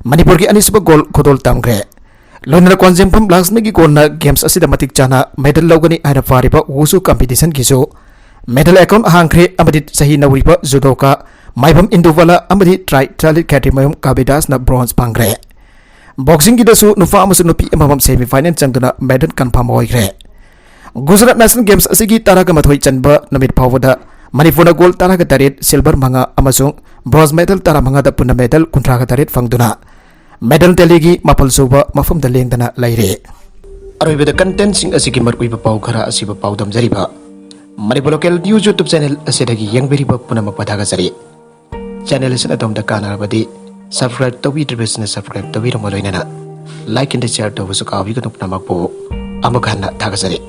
ꯃꯅꯤꯄꯨꯔꯒꯤ ꯑꯅꯤꯁꯨꯕ ꯒꯣꯜ ꯈꯨꯗꯣꯜ ꯇꯝꯈ꯭ꯔꯦ꯫ ꯂꯣꯏꯅꯅ ꯀꯣꯟꯖꯦꯝꯐꯝ ꯂꯛꯁꯃꯤꯒꯤ ꯀꯣꯟꯅ ꯒꯦꯝꯁ ꯑꯁꯤꯗ ꯃꯇꯤꯛ ꯆꯥꯅ ꯃꯦꯗꯜ ꯂꯧꯒꯅꯤ ꯍꯥꯏꯅ ꯐꯥꯔꯤꯕ ꯋꯨꯁꯨ ꯀꯝꯄꯤꯇꯤꯁꯟꯒꯤꯁꯨ ꯃꯦꯗꯜ ꯑꯦꯀꯥꯎꯟꯠ ꯍꯥꯡꯈ꯭ꯔꯦ ꯑꯃꯗꯤ ꯆꯍꯤ ꯅꯧꯔꯤꯕ ꯖꯨꯗꯣꯀꯥ ꯃꯥꯏꯕꯝ ꯏꯟꯗꯨꯕꯣꯂꯥ ꯑꯃꯗꯤ ꯇ꯭ꯔꯥꯏ ꯊ꯭ꯔꯥꯂꯤꯠ ꯈꯦꯇ꯭ꯔꯤꯃꯌꯨꯝ ꯀꯕꯤꯗꯥꯁꯅ ꯕ꯭ꯔꯣꯟꯖ ꯐꯪꯈ꯭ꯔꯦ꯫ ꯕꯣꯛꯁꯤꯡꯒꯤꯗꯁꯨ ꯅꯨꯄꯥ ꯑꯃꯁꯨꯡ ꯅꯨꯄꯤ ꯑꯃꯃꯝ ꯁꯦꯃꯤ ꯐꯥꯏꯅꯦꯜ ꯆꯪꯗꯨꯅ ꯃꯦꯗꯜ ꯀꯟꯐꯥꯔꯝ ꯑꯣꯏꯈ꯭ꯔꯦ꯫ ꯒꯨꯖꯔꯥꯠ ꯅꯦꯁꯅꯦꯜ ꯒꯦꯝꯁ ꯑꯁꯤꯒꯤ ꯇꯔꯥꯒ ꯃꯥꯊꯣꯏ ꯆꯟꯕ ꯅꯨꯃꯤꯠ ꯐꯥꯎꯕꯗ ꯃꯅꯤꯄꯨꯔꯅ ꯒꯣꯜ ꯇꯔꯥꯒ ꯇꯔꯦꯠ, ꯁꯤꯜꯚꯔ ꯃꯉꯥ ꯑꯃꯁꯨꯡ ꯕ꯭ꯔꯣꯟꯖ ꯃꯦꯗꯜ ꯇꯔꯥꯃꯉꯥꯗ ꯄꯨꯟꯅ ꯃꯦꯗꯜ ꯀꯨꯟꯊ꯭ꯔꯥꯒ ꯇꯔꯦꯠ ꯐꯪꯗꯨꯅ ꯃꯦꯗꯜ ꯇꯦꯂꯤꯒꯤ ꯃꯥꯄꯜ ꯁꯨꯕ ꯃꯐꯝꯗ ꯂꯦꯡꯗꯅ ꯂꯩꯔꯦ꯫ ꯑꯔꯣꯏꯕꯗ ꯀꯟꯇꯦꯟꯠꯁꯤꯡ ꯑꯁꯤꯒꯤ ꯃꯔꯨꯑꯣꯏꯕ ꯄꯥꯎ ꯈꯔ ꯑꯁꯤꯕꯨ ꯄꯥꯎꯗꯝꯖꯔꯤꯕ Manipur local news YouTube channel ꯑꯁꯤꯗꯒꯤ ꯌꯦꯡꯕꯤꯔꯤꯕ ꯄꯨꯝꯅꯃꯛꯄꯨ ꯊꯥꯒꯠꯆꯔꯤ꯫ ꯆꯦꯅꯦꯜ ꯑꯁꯤꯅ ꯑꯗꯣꯝꯗ ꯀꯥꯟꯅꯔꯕꯗꯤ ꯁꯕꯁꯀ꯭ꯔꯥꯏꯕ ꯇꯧꯕꯤꯗ꯭ꯔꯤꯕꯁꯤꯡꯅ ꯁꯕꯁꯀ꯭ꯔꯥꯏꯕ ꯇꯧꯕꯤꯔꯝꯃ ꯂꯣꯏꯅꯅ ꯂꯥꯏꯛ ꯑꯦꯟ ꯁꯤꯌꯔ ꯇꯧꯕꯁꯨ ꯀꯥꯎꯕꯤꯒꯅꯨ꯫ ꯄꯨꯝꯅꯃꯛꯄꯨ ꯑꯃꯨꯛ ꯍꯟꯅ ꯊꯥꯒꯠꯆꯔꯤ꯫